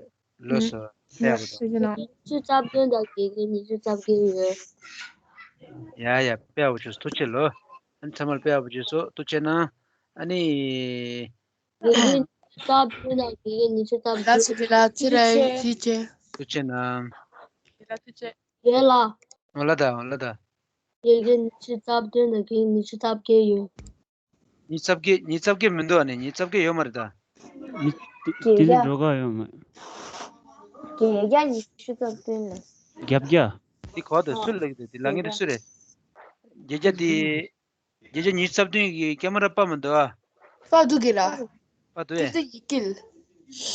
ལགས་སོ། ཨུམ་ལྷ་ཡག་པོ་འདུག་ཐུགས་རྗེ་གནང་། ཉི་ཤུ་རྩ་བདུན་དང་དགེ་རྒན་ཉི་ཤུ་རྩ་བརྒྱད་ཡོད། ཡ་ཡ་དཔེ་ཡག་པོ་བྱུང་སོང་། ཐུགས་རྗེ་ཆེ་ལོ། ཨ་ནི་ཚང་མར་དཔེ་ཡག་པོ་བྱུང་སོང་། ཐུགས་རྗེ་གནང་། ཨ་ནི། དགེ་རྒན་ཉི་ཤུ་རྩ་བདུན་དང་དགེ་རྒན་ཉི་ཤུ་རྩ་བདུན། ལགས་སོ་རྒན་ལགས། ཚེ་རིང་ཐུགས་རྗེ་ཆེ། ཐུགས་རྗེ་གནང་། རྒན་ལགས་ཐུགས་རྗེ། རྒན་ལགས། ཨོ་ལགས་དང་ཨོ་ལགས་དང་། དགེ་རྒན་ཉི་ཤུ་རྩ་བདུན་དང་དགེ་རྒན་ཉི་ཤུ་རྩ་བརྒྱད་ཡོད། ཉི་ཤུ་རྩ་བརྒྱད། ཉི་ཤུ་རྩ་བརྒྱད་མི་འདུག་ཨ་ནི་ཉི་ཤུ་རྩ་བརྒྱད་ཡོད་མ་རེད་ད། ཉི་བསྟན་འཛིན་སྒྲོལ་དཀར་ཡོད་མ། བརྒྱད་བརྒྱ་ཉི་ཤུ་རྩ་བདུན་ལ། བརྒྱད་བརྒྱ། འདི་གོ་དང་སུ་ལ་འདི་ལ་ངེས་འདི་སུ་རེད། བརྒྱད་བརྒྱ་འདི། བརྒྱད་བརྒྱ་ཉི་ཤུ་རྩ་བདུན་གྱི་ཀེ་མ་ར་པ་མི་འདུག་ཨ། པ་འདུག་གི་ལ། པ་འདུག་ཨེ། དེ་ཡི་ཀིལ།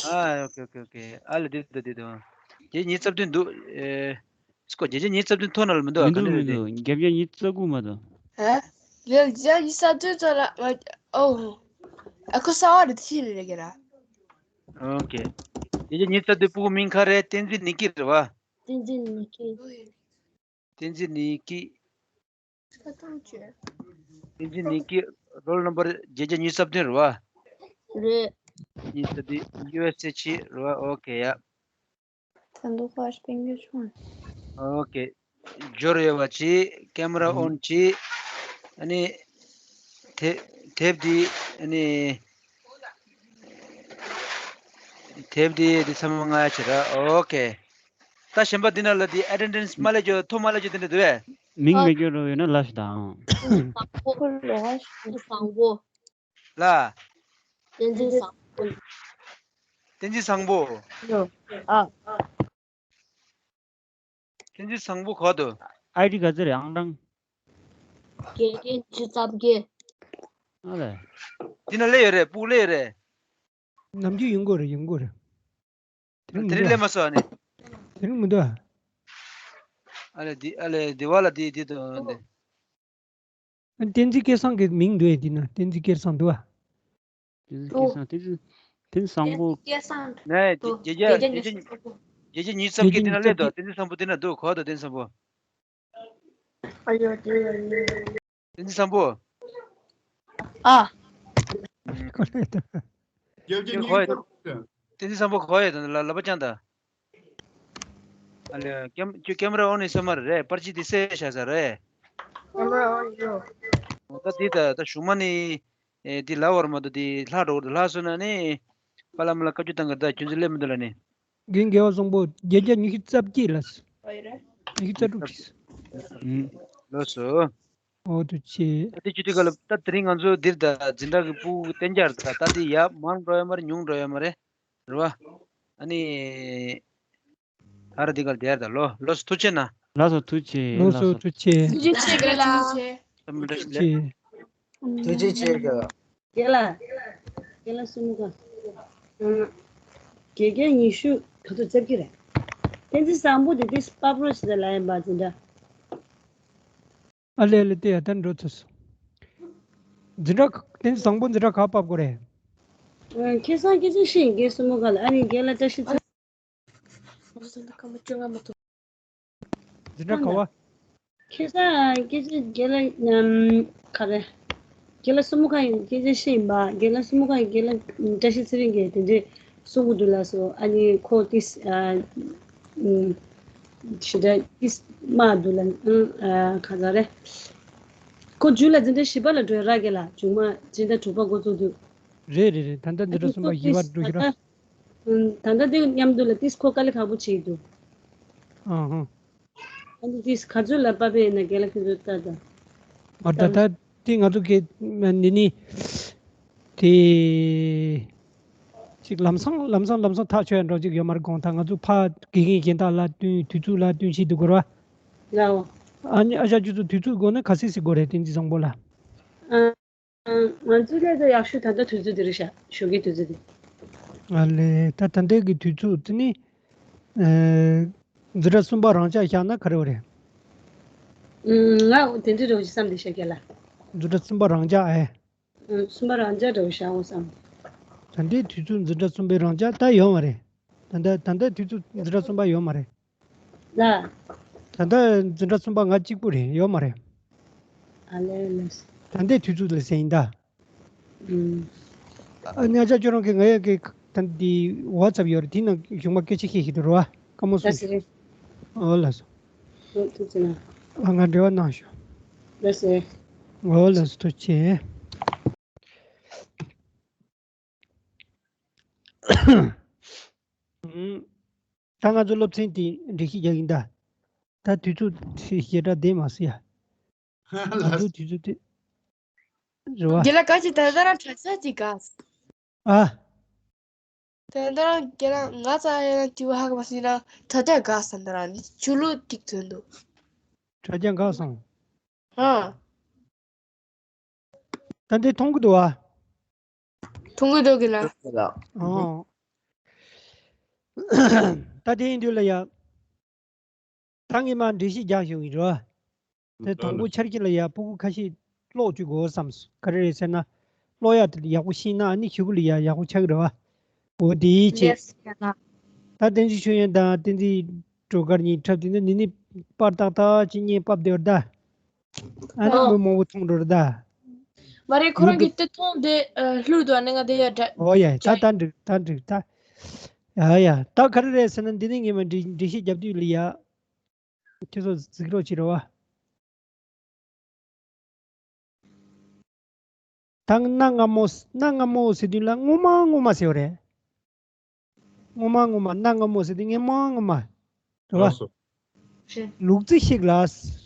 ཨ་ཨོ་ཁེ་ཨོ་ཁེ་ཨོ་ཁེ། ཨ་ལ་འདི་འདུག་འདི་འདུག་བརྒྱད་བརྒྱ་ཉི་ཤུ་རྩ་བདུན་འདུག་ཨེ། སྐོར་བརྒྱད་བརྒྱ་ཉི་ཤུ་རྩ་བདུན་ཐོག་ན་ལ་མི་འདུག་ཨ། མི་ག་འདུག་ནས་མི་རེད་འདི། འདུག་བརྒྱད་བརྒྱ་ཉི་ཤུ་རྩ་དགུ་མ་གཏོགས། ཧ། བརྒྱད་བརྒྱ་ཉི་ཤུ་རྩ་བདུན་ཙམ་ལ་ཨོ། ཨ་ཁུ་ས་བ་རེད་ཤི་རེད་རེད་གི་ར། ཨོ་ཁེ། བརྒྱད་བརྒྱ་ཉི་ཤུ་རྩ་བདུན་སྤུ་གུ་མིང་ག་རེ། བསྟན་འཛིན་ནི་ཀི་རེད་བ། བསྟན་འཛིན་ནི་ཀི། བསྟན་འཛིན་ནི་ཀི། བསྟན་འཛིན་ནི་ཀི། རོལ་ནམ་བར་བརྒྱད་བརྒྱ་ཉི་ཤུ་རྩ་བདུན་རེད་བ། རེད། ཉི་ཤུ་རྩ་བདུན་ཡུ་ཨེས་ཨེ་ཆི་རེད་བ། ཨོ་ཁེ་ཡ། ད་འདུག་ཁ་སྤེན་རྒྱུ་བྱུང་། ཨོ་ཁེ། འབྱོར་ཡོད་པ་ཅིག་ཀེ་མ་ར་ཨོན་ཅིག་ཨ་ནི། དེ་དེབ་འདི་ཨ་ནི། དེབ་འདི་འདི་ཚང་མ་ང་ཡ་བྱེད་ར། ཨོ་ཁེ། ད་གཞན་པ་འདི་ན་ལ་འདི་ཨེ་ཊེན་ཌེན་སི་མ་ལས་ཀྱོ་ཐོ་མ་ལས་ཀྱོ་དེ་འདྲ་འདུག་ཨེ། མིང་མེད་ཀྱོ་རོ་ཡོད་ན་ལ་ཞིག་དང་། བཟང་པོ། བཟང་པོ། ལ། བསྟན་འཛིན་བཟང་པོ། བསྟན་འཛིན་བཟང་པོ། ཨ། བསྟན་འཛིན་བཟང་པོ་ག་དུ། ཨའི་ཌི་ག་ཚོད་རེད་ཨང་གྲངས། བརྒྱད་བརྒྱ་ཉི་ཤུ་རྩ་བརྒྱད། ཨ་ལས། འདི་ན་སླེབས་ཡོད་རེད། སྤུ་གུ་སླེབས་ཡོད་རེད། ནམ་རྒྱུན་ཡོང་གི་རེད་ཡོང་གི་རེད། དེ་རིང་དེ་རིང་མི་འདུག་སླེབས་མ་སོང་ཨ་ནི། དེ་རིང་མི་འདུག་ཨ། ཨ་ལས་འདི་ཨ་ལས་འདི་བ་ལ་འདི་འདི་དང་འདི། བསྟན་འཛིན་སྐལ་བཟང་གི་མིང་འདུག་ཨེ་འདི་ན། བསྟན་འཛིན་སྐལ་བཟང་འདུག་ཨ། བསྟན་འཛིན་སྐལ་བཟང་། བསྟན་འཛིན་བསྟན་འཛིན་བཟང་པོ། སྐལ་བཟང་། ནས་འདུག་བརྒྱད་བརྒྱ་བརྒྱད་བརྒྱ་ཉི་ཤུ་རྩ་བརྒྱད། བརྒྱད་བརྒྱ་ཉི་ཤུ་རྩ་བརྒྱད་འདི་ན་སླེབས་འདུག་བསྟན་འཛིན་བཟང་པོ་འདི་ན་འདུག་གོ་དང་བསྟན་འཛིན་བཟང་པོ། ཨ་ཡོ་དེ་ཡོ་ཡོ། བསྟན་འཛིན་བཟང་པོ། ཨ། ཁོ་ལས་དང་། བརྒྱད་བརྒྱ་ཉི་ཤུ་རྩ་བརྒྱད། བསྟན་འཛིན་བཟང་པོ་གོ་ཡོད་དང་ལ་ལ་པ་ཅང་དང་། ཨ་ལས་ཀེམ་ཁྱོད་ཀེམ་ར་ཨོན་ནས་སོ་མ་རེད། པར་ཅི་དེ་སེ་བཞག་ས་རེད། ཀེམ་ར་ཨོན་ཡོད། ད་དེ་ད་ད་གཞུག་མ་ནི། ཨེ་དེ་ལ་བར་མ་དུ་དེ་ལྷག་འགྲོ་བར་དུ་ལྷག་སོང་ན་ནི། པ་ལ་མ་ལ་བཀའ་བཀྱོན་བཏང་གར་ད་ཁྱོད་ཚོ་སླེབས་མི་འདུག་ལ་ནི། རྒན་རྒྱལ་བ་བཟང་པོ་བརྒྱད་བརྒྱ་ཉི་ཤུ་རྩ་བརྒྱད་ལ། ཉི་ཤུ་རྩ་དྲུག་ཅིག་ཨུམ། ལགས་སོ། ཨོ་དུ་ཆེ། ད་དེ་ཅི་དུས་ག་ལ་ད་དེ་རིང་ང་ཚོ་འདིར་ད་འཛིན་གྲྭ་གི་སྤུ་གུ་གཏན་འཇགས་ད་ད་དེ་ཡ་མང་འགྲོ་ཡ་མ་རེད། ཉུང་འགྲོ་ཡ་མ་རེད། རེད་བ། ཨ་ནི། ཨ་ར་འདི་གར་དེ་ཡར་ད་ལོ་ལོ་སུ་ཐུགས་ཆེ་ན། ལགས་སོ་ཐུགས་ཆེ། ལགས་སོ་ལགས་སོ། ཐུགས་ཆེ། ཐུགས་རྗེ་ཆེ་གི་ལ། ཐུགས་རྗེ་ཆེ། ཐུགས་རྗེ་ཆེ་གི། རྒན་ལགས། རྒན་ལགས་སུ་མི་ག་དགེ་རྒན་ཉི་ཤུ་ག་ཚོད་རྩེབ་ཀྱི་རེད། བསྟན་འཛིན་བཟང་པོ་དེ་དུས་པ་པ་རོ་ཞིག་ལ་ཡིན་པ་འཛིན་གྲྭ། ཨ་ལས་ལས་དེ་ཡ་ད་འགྲོ་ཚུལ་སོང་། འཛིན་གྲྭ་བསྟན་འཛིན་བཟང་པོ་འཛིན་གྲྭ་ག་བབས་དགོས་རེད། ཁ་སང་སྐད་ཆ་བཤད་ཡིན་རྒན་སུ་མི་ག་ལ། ཨ་ནི་རྒན་ལགས་བཀྲ་ཤིས་ཚེ། འཛིན་གྲྭ་ག་བ། ཁ་སང་སྐད་ཆ་རྒན་ལགས་ཉམས་ག་རེ། རྒན་ལགས་སུ་མུ་ཁ་ཡིན་སྐད་ཆ་བཤད་ཡིན་པ། རྒན་ལགས་སུ་མུ་ཁ་ཡིན་རྒན་ལགས་བཀྲ་ཤིས་ཚེ་རིང་གིས་དེ་འདྲས་གསུང་གི་འདུག་ལགས་སོ། ཨ་ནི་ཁོ་ཏིས་ཨ་ཞེ་དྲག་ཏིས་མ་འདུག་ལ་ཨང་ཨ་ག་ཟེར་རེད། ཁོ་མཇུག་ལ་འཛིན་གྲྭ་བཞི་པ་ལ་འགྲོ་ཡ་རག་གི་ལ། མཇུག་མ་འཛིན་གྲྭ་དྲུག་པ་འགོ་བཙུགས་དུས། རེད་རེད་རེད། ད་ལྟ་འཛིན་གྲྭ་གསུམ་པ་བཞི་པ་འགྲོ་གི་ར། ད་ལྟ་དེ་མཉམ་དུ་ལ་ཏིས་ཁོ་དཀའ་ལས་ཁག་པོ་བྱེད་ཀྱི་འདུག་ཨང་ཧང་། ཨ་ནི་དེས་ག་ཚོད་ལ་པ་པའི་ན་རྒན་ལགས་ཁྱེད་ཚོ་ལྟ་ད། ཨ་ད་ད་དེ་ང་ཚོ་གི་འདི་ནི་དེ་ཅིག་ལམ་སང་ལམ་སང་ལམ་སང་ཐག་ཆོད་ཡ་འགྲོ་ཅིག་ཡོད་མ་རེད། དགོངས་དག་ང་ཚོ་ཕ་དགེ་རྒན་གཞན་དག་ལ་བསྟུན། དུས་ཚོད་ལ་བསྟུན་བྱེད་དུ་དགོས་ར། ལའོ། ཨ་ནི་ཨ་ཞག་ཁྱོད་ཚོ་དུས་ཚོད་དགོས་ན་ག་ཚོད་ཞིག་དགོས་རེད། བསྟན་འཛིན་བཟང་པོ་ལ། ཨ། ང་ཚོ་ལས་ད་ཡག་ཤོས་ད་ལྟ་དུས་ཚོད་འདི་རེད་ཤག་ཞོགས་ཀའི་དུས་ཚོད་འདི། ཨ་ལས། ད་ད་ལྟའི་གི་དུས་ཚོད་དེ་ནི་ཨ་འཛིན་གྲྭ་གསུམ་པ་རང་འཇགས་བཞག་ན་ག་རེ་བ་རེད། ཨུམ། ང་དེ་འདྲ་རེད་བ་ཅིག་བསམ་བསྡད་ཤག་རྒན་ལགས། འཛིན་གྲྭ་གསུམ་པ་རང་འཇགས་ཨེ། ཨུམ། གསུམ་པ་རང་འཇགས་འདྲ་བོ་བཞག་འོ་བསམ། ད་ལྟའི་དུས་ཚོད་འཛིན་གྲྭ་གསུམ་པའི་རང་འཇགས་ད་ཡོད་མ་རེད། ད་ལྟ་ད་ལྟའི་དུས་ཚོད་འཛིན་གྲྭ་གསུམ་པ་ཡོད་མ་རེད། ལ། ད་ལྟ་འཛིན་གྲྭ་གསུམ་པ་ང་གཅིག་པུ་རེད། ཡོད་མ་རེད། ཨ་ལས་ལས། ད་ལྟའི་དུས་ཚོད་ལ་ཟེར་ཡིན་ད། ཨུམ། ཨ་ཉ་ཅག་ཁྱོད་རང་གི་ང་ཡ་གི་ད་འདི་ཝ་ཙབ་ཡོད་རེད། དེ་ནང་གཞུག་མ་སྐད་ཆ་བཤད་ཤེས་ཀྱི་འདུག་རེད་བ། བཀའ་མོལ་གསུངས་ཤིག་ཨོ་ལགས་སོ། ཨོ་ཐུགས་རྗེ་གནང་། ཨ་ང་འབྲེལ་བ་གནང་ཤོག་ལགས་སོ། ཨོ་ལགས་སོ། ཐུགས་རྗེ་ཆེ། ཨུམ། ད་ང་ཚོ་སློབ་ཚན་དེ་འགྲེལ་བཤད་རྒྱག་གིན་ད། ད་དུས་ཚོད་ཞེ་དྲག་བསྡད་མ་སོང་ཡ། ང་ཚོ་དུས་ཚོད་དེ་རེད་བ། རྒན་ལགས་ག་ཅི་ད་ད་རང་དྲ་ཚ་ཅིག་ག་ཨ། ད་ད་རང་རྒན་ལགས་ང་ཚ་ཡ་ན་དུས་ཧ་ག་མ་སོང་ན་དྲ་རྒྱ་ག་ས་ད་རང་ནི་ཆུ་ལུག་ཏིག་ཚོན་འདུག་དྲ་རྒྱ་ག་སོང་། ཨ། ད་འདི་མཐོང་གི་འདུག་བ། མཐོང་གི་འདུག་གི་ལ། ཨོ། ད་དེ་ཡིན་དུས་ལ་ཡ། ད་ངས་མར་འགྲེལ་བཤད་རྒྱག་ཞུ་གི་རེད་བ། དེ་དང་པོ་ཆ་རྐྱེན་ལ་ཡ་ཕྲུ་གུ་ཁ་ཤས་ཀློག་བཅུག་དགོས་བསམས། ག་རེ་རེད་ཟེར་ན། ཀློག་ཡ་དེ་ཡག་པོ་ཤེས་ན་ཨ་ནི་གཞུག་གུ་ལ་ཡ་ཡག་པོ་ཆགས་ཀྱི་རེད་བ། འོ་དེའི་ཆེད། ད་བསྟན་འཛིན་ཆོས་དབྱངས་དང་བསྟན་འཛིན་སྒྲོལ་དཀར་གཉིས་འཁྲབ་དུས་ན་ནི་ནི་པར་ཏག་ཏག་ཅིག་བརྙན་ཕབ་བསྡད་པ་རེད་ད། ཨ་ནི་ཨོ། མི་མང་པོ་མཐོང་འགྲོ་རེད་ད། མ་རེད། ཁོ་རང་གིས་དེ་མཐོང་དེ་ཨ་ལྷུར་འདུག་ཨ་ནི་ང་དེ་ཡ་འདྲ། ཨོ་ཡ་ད་ད་འགྲིག་ད་འགྲིག་ད། ཡ་ཡ་ད་ག་རེ་རེད་ཟེར་ན་འདི་ནི་ངས་མ་འགྲེལ་འགྲེལ་བཤད་རྒྱབ་དུས་ལ་ཡ། ཁྱེད་ཚོ་གཟིགས་རོགས་བྱེད་རོགས་ཨ། ད་གནའ་སྔ་མོ་གནའ་སྔ་མོ་ཟེར་དུས་ལ་སྔོན་མ་སྔོན་མ་ཟེར་བ་རེད། སྔོན་མ་སྔོན་མ་གནའ་སྔ་མོ་ཟེར་དུས་སྔོན་མ་སྔོན་མ་རེད་བ། ལགས་སོ། ལུག་རྫི་ཞིག་ལ།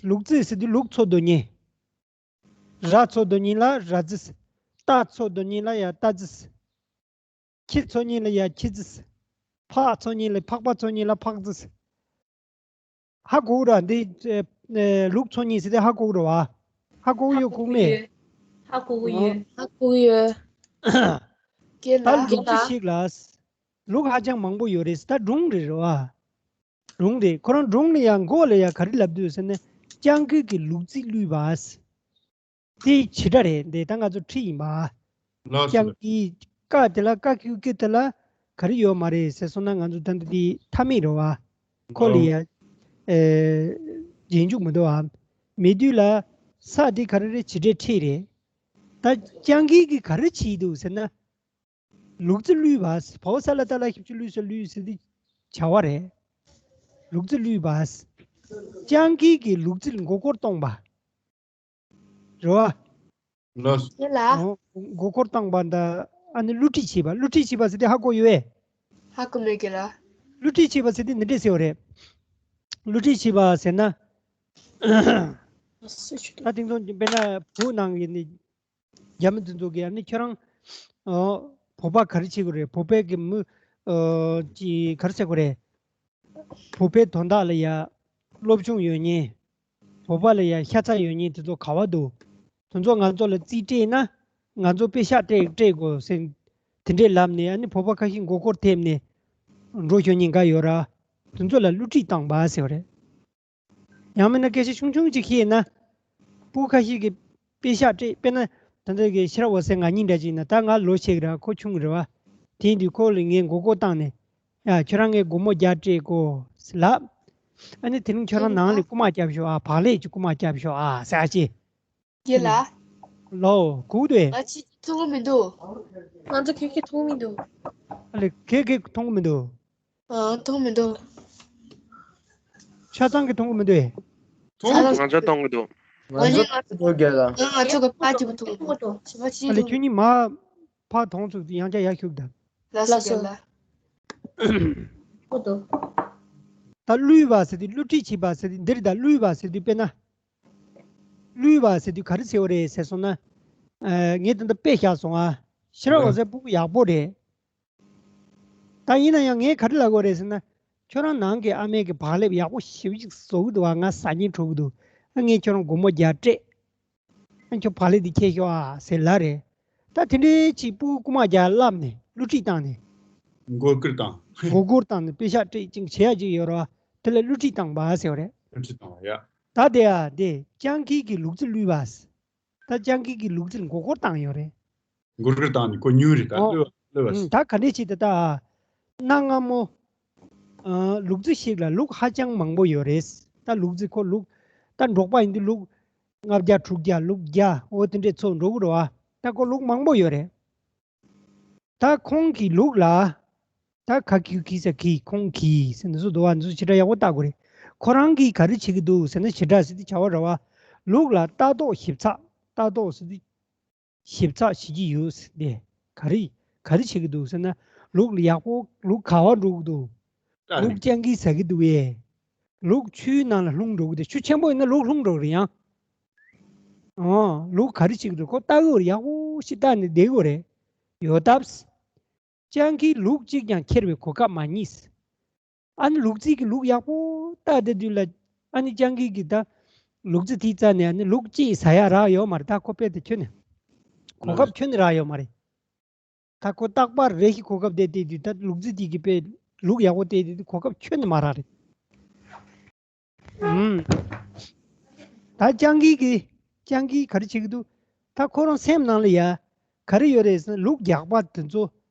ལུག་རྫི་ཟེར་དུས་ལུག་འཚོ་དོན་གཉེར། ར་འཚོ་དོན་གཉེར་ལ་ར་རྫི། རྟ་འཚོ་དོན་གཉེར་ལ་ཡ་རྟ་རྫི། ཁྱི་འཚོ་གཉེར་ལ་ཡ་ཁྱི་རྫི། ཕག་འཚོ་གཉེར་ལ་ཕག་པ་འཚོ་གཉེར་ལ་ཕག་རྫི། ཧ་གོ་གི་ར་འདི། ཨེ་ཨེ་ལུག་འཚོ་གཉེར་ཟེར་དེ་ཧ་གོ་གི་ར་བ། ཧ་གོ་གི་ཡོད་ཁུག་མེད། ཧ་གོ་གི་ཡོད། ཧ་གོ་གི་ཡོད། ཀྱེ་ད་ལ་ལུག་ཅི་ཞིག་ལ། ལུག་ཧ་ཅང་མང་པོ་ཡོད་རེད། ད་སྒྲུང་རེད་ར་བ། སྒྲུང་རེད། ཁོ་རང་སྒྲུང་ལ་ཡ་མགོ་ལ་ཡ་ག་རེ་ལབ་འདུག་ཟེར་ན། སྤྱང་ཀི་གི་ལུག་རྫི་བསླུས་པ། དེ་བྱེད་སྒྲ་རེད། འདི་ད་ང་ཚོ་ཁྲིད་ཡིན་པ། ལགས་སོ། སྤྱང་ཀི་ཀ་དེ་ལ་ཀ་ཁྱུ་ཀི་དེ་ལ་ག་རེ་ཡོད་མ་རེད་ཟེར་སོང་ན་ང་ཚོ་ད་འདི་འདི་མཐའ་མེད་རེད་བ། ཁོ་ལ་ཡ། ཨེ། རྗེས་འཇུག་མི་འདུག་བ། མེད་དུས་ལ་ས་དེ་ག་རེ་རེད་བྱེད་སྒྲའི་ཕྲད་རེད། ད་སྤྱང་ཀི་གིས་ག་རེ་བྱེད་འདུག་ཟེར་ན། ལུག་རྫི་བསླུས་པ། བའོ་ས་ལ་ཏ་ལ་ཞབས་ཀྱུ་བསླུས་ས་བསླུས་ཟེར་དེ་བྱ་བ་རེད། ལུག་རྫི་བསླུས་པ། སྤྱང་ཀི་གིས་ལུག་རྫི་མགོ་སྐོར་གཏོང་པ། རེད་བ། ལགས། དེ་ལ། ཨོ། མགོ་སྐོར་བཏང་པ་འདྲ། ཨ་ནི་བསླུ་བྲིད་བྱས་པ། བསླུ་བྲིད་བྱས་པ་ཟེར་དེ་ཧ་གོ་ཡོད་པས། ཧ་གོ་མེད་ཀི་ལ། བསླུ་བྲིད་བྱས་པ་ཟེར་དེ་འདི་འདྲས་ཟེར་བ་རེད། བསླུ་བྲིད་བྱས་པ་ཟེར་ན། ད་དེང་སང་དཔེར་ན་བོད་ནང་གི་ནི་རྒྱ་མི་དེ་ཚོ་གིས་ཨ་ནི་ཁྱོད་རང་། ཨོ། བོད་པ་ག་རེ་བྱེད་དགོས་རེད། བོད་པའི་གི་མི། ཨོ། ཅི་ག་རེ་བྱེད་དགོས་རེད། བོད་པའི་དོན་དག་ལ་ཡ། སློབ་སྦྱོང་ཡོད་མཁན། བོད་པ་ལ་ཡ་ཤ་ཚ་ཡོད་མཁན་དེ་ཚོ་ག་བ་འདུག་དེ་ཚོ་ང་ཚོ་ལ་རྩིས་སྤྲད་ན། ང་ཚོ་པེ་ཤག་སྤྲད་སྤྲད་དགོས་ཟེར། དེ་འདྲས་ལབ་ནས་ཨ་ནི་བོད་པ་ཁ་ཤས་མགོ་སྐོར་ཐེབས་ནས། འགྲོ་ཤོར་མཁན་འགའ་ཡོད་ར། དེ་ཚོ་ལ་བསླུ་བྲིད་བཏང་པ་ཟེར་བ་རེད། ཡང་མིན་ན་སྐད་ཆ་ཆུང་ཆུང་ཅིག་བཤད་ན། ཕྲུ་གུ་ཁ་ཤས་ཀྱིས་པེ་ཤག་སྤྲད། དཔེར་ན། ད་ལྟ་གི་ཕྱིར་འོ་ཟེར་ང་གཉིས་འདྲ་ཅིག་ཡིན་ན། ད་ང་ལོ་ཆེ་གི་ར། ཁོ་ཆུང་གི་རེད་བ། དེ་ཡིན་དུས་ཁོ་ལ་ངས་མགོ་སྐོར་བཏང་ནས། ཡ། ཁྱོད་རང་ངའི་སྒོར་མོ་བརྒྱ་སྤྲད་གོ་ལབ། ཨ་ནི་དེ་རིང་ཁྱོད་རང་ནང་ལ་རྐུ་མ་བརྒྱབ་ཤོག་ཨ། བག་ལེབ་ཅིག་རྐུ་མ་བརྒྱབ་ཤོག་ཨ་ཟེར་ཨ་ཅེ། ཡེ་ལ། ལོ། གུག་དེ། ང་ཅི་མཐོང་གི་མི་འདུག་ང་ཚོ་ཁེ་ཁེ་མཐོང་མི་འདུག་ཨ་ལེ། ཁེ་ཁེ་མཐོང་གི་མི་འདུག་ཨ། མཐོང་མི་འདུག་ཆ་ཚང་གི་མཐོང་གི་མི་འདུག་མཐོང་། ང་ཚོ་མཐོང་གི་འདུག་ང་ཚོ་གི་པ་ཅིག་མཐོང་གི་འདུག་ཞི་བ་ཅི་ཨ་ལེ། འདུག་ཁྱོད་གཉིས་མ་ཕར་གདོང་ཚུགས། ཡང་བསྐྱར་ཡར་ཤུགས་དང་། ལགས་སོ། ལགས་སོ། ལགས་སོ། ཨོ་དོ། ད་བསླུས་པ་ཟེར་དུས་བསླུ་བྲིད་བྱས་པ་ཟེར་དུས་འདིར་ད་བསླུས་པ་ཟེར་དུས་དཔེར་ན། བསླུས་པ་ཟེར་དུས་ག་རེ་ཟེར་བ་རེད་ཟེར་སོང་ན། ཨ། ངས་ད་ལྟ་དཔེ་བཞག་སོང་ཨ། ཕྱི་ར་འོ་ཟེར་སྤུ་གུ་ཡག་པོ་རེད། ད་ཡིན་ན་ཡང་ངས་ག་རེ་ལབ་དགོས་རེད་ཟེར་ན། ཁྱོད་རང་ནང་གི་ཨ་མས་ཀྱི་བག་ལེབ་ཡག་པོ་ཞེ་པོ་ཅིག་བཟོ་གི་འདུག་བ། ང་ཟ་སྙིང་བྲོ་གི་འདུག་ཨ། ངས་ཁྱོད་རང་སྒོར་མོ་བརྒྱ་སྤྲད། ཨ། ཁྱོད་བག་ལེབ་འདི་ཁྱེར་ཤོག་ཨ་ཟེར་ལབ་རེད། ད་དེ་འདྲའི་ཅིག་སྤུ་གུ་རྐུ་མ་རྒྱག་ལབ་ནས་བསླུ་བྲིད་བཏང་ནས། མགོ་སྐོར་བཏང་། མགོ་སྐོར་བཏང་ནས་པེ་ཤག་སྤྲད་ཅིག་བྱེད་ཡ་ཅིག་ཡོད་རེད་བ། དེ་ལ་བསླུ་བྲིད་བཏང་བ་ཟེར་བ་རེད། བསླུ་བྲིད་བཏང་བ་ཡ། ད་དེ་ཡ་དེ་སྤྱང་ཀི་གི་ལུག་རྫི་བསླུས་པ། ད་སྤྱང་ཀི་གི་ལུག་རྫི་ལ་མགོ་སྐོར་བཏང་ཡོད་རེད། མགོ་སྐོར་བཏང་ནས་ཁོ་ཉུལ་རེད་ད། ཨོ། བསླུས་པ་བསླུས་པ། ཨུམ། ད་ག་འདྲས་བྱེད་ད་ད། གནའ་སྔ་མོ། ཨ། ལུག་རྫི་ཞིག་ལ་ལུག་ཧ་ཅང་མང་པོ་ཡོད་རེད། ད་ལུག་རྫི་ཁོ་ལུག་ད་འབྲོག་པ་ཡིན་དུས་ལུག་ལྔ་བརྒྱ་དྲུག་བརྒྱ་ལུག་བརྒྱ་འོ་དེ་འདྲས་ཚོ་འགྲོ་གི་རེད་བ། ད་ཁོ་ལུག་མང་པོ་ཡོད་རེད། ད་ཁོང་གི་ལུག་ལ། ད་ག་གི་གི་ས་གི་ཁོང་གི་ཟེར་འདི་ཚོ་འདུག་བ། འདི་ཚོ་བྱེ་བྲག་ཡག་པོ་བལྟ་དགོས་རེད། ཁོ་རང་གིས་ག་རེ་བྱེད་ཀྱི་འདུག་ཟེར་ན། བྱེ་བྲག་ཟེར་དུས་བྱ་བ་རེད་བ། ལུག་ལ་ལྟ་རྟོག་ཞིབ་ཚགས། ལྟ་རྟོག་ཟེར་དུས་ཞིབ་ཚགས་བྱེད་ཀྱི་ཡོད་ཟེར་ཏེ། ག་རེ་ག་རེ་བྱེད་ཀྱི་འདུག་ཟེར་ན། ལུག་ལ་ཡག་པོ་ལུག་ག་བ་འགྲོ་གི་འདུག་ལྟ་ལུག་རེད། སྤྱང་ཀིས་ཟ་གི་འདུག་གས། ལུག་ཆུའི་ནང་ལ་ལྷུང་འགྲོ་གི་འདུག་ཆུ་ཆེན་པོ་ཡིན་ན་ལུག་ལྷུང་འགྲོ་གི་རེད་ཡང་། ཨོ། ལུག་ག་རེ་བྱེད་ཀྱི་འདུག་ཁོ་ལྟ་གི་ཡོད་རེད། ཡག་པོ་ཞིག་ལྟ་ནས་བསྡད་ཀྱི་ཡོད་རེད། ཡོད་སྟབས། སྤྱང་ཀིས་ལུག་གཅིག་ཀྱང་ཁྱེར་བའི་གོ་སྐབས་མ་རྙེད། ཨ་ནི་ལུག་རྫི་གིས་ལུག་ཡག་པོ་ལྟ་བསྡད་དུས་ལ། ཨ་ནི་སྤྱང་ཀི་གིས་ད་ལུག་རྫི་དེའི་རྩ་ནས་ཨ་ནི་ལུག་གཅིག་ཟ་ཡ་རག་ཡོད་མ་རེད། ད་ཁོ་དཔེ་དེ་ཁྱོན་ནས་གོ་སྐབས་ཁྱོན་ནས་རག་ཡོད་མ་རེད། ད་ཁོ་རྟག་པར་རེ་ཞིག་གོ་སྐབས་དེ་བལྟས་དུས། ད་ལུག་རྫི་དེ་གིས་དཔེ་ལུག་ཡག་པོ་བལྟས་དུས་གོ་སྐབས་ཁྱོན་ནས་མ་རག་རེད། ཨུམ། ད་སྤྱང་ཀི་གིས། སྤྱང་ཀིས་ག་རེ་བྱེད་ཀྱི་འདུག་ད་ཁོ་རང་སེམས་ནང་ལ་ཡ་ག་རེ་ཡོད་རེད་ཟེར་ན། ལུག་རྒྱགས་པ་དེ་ཚོ་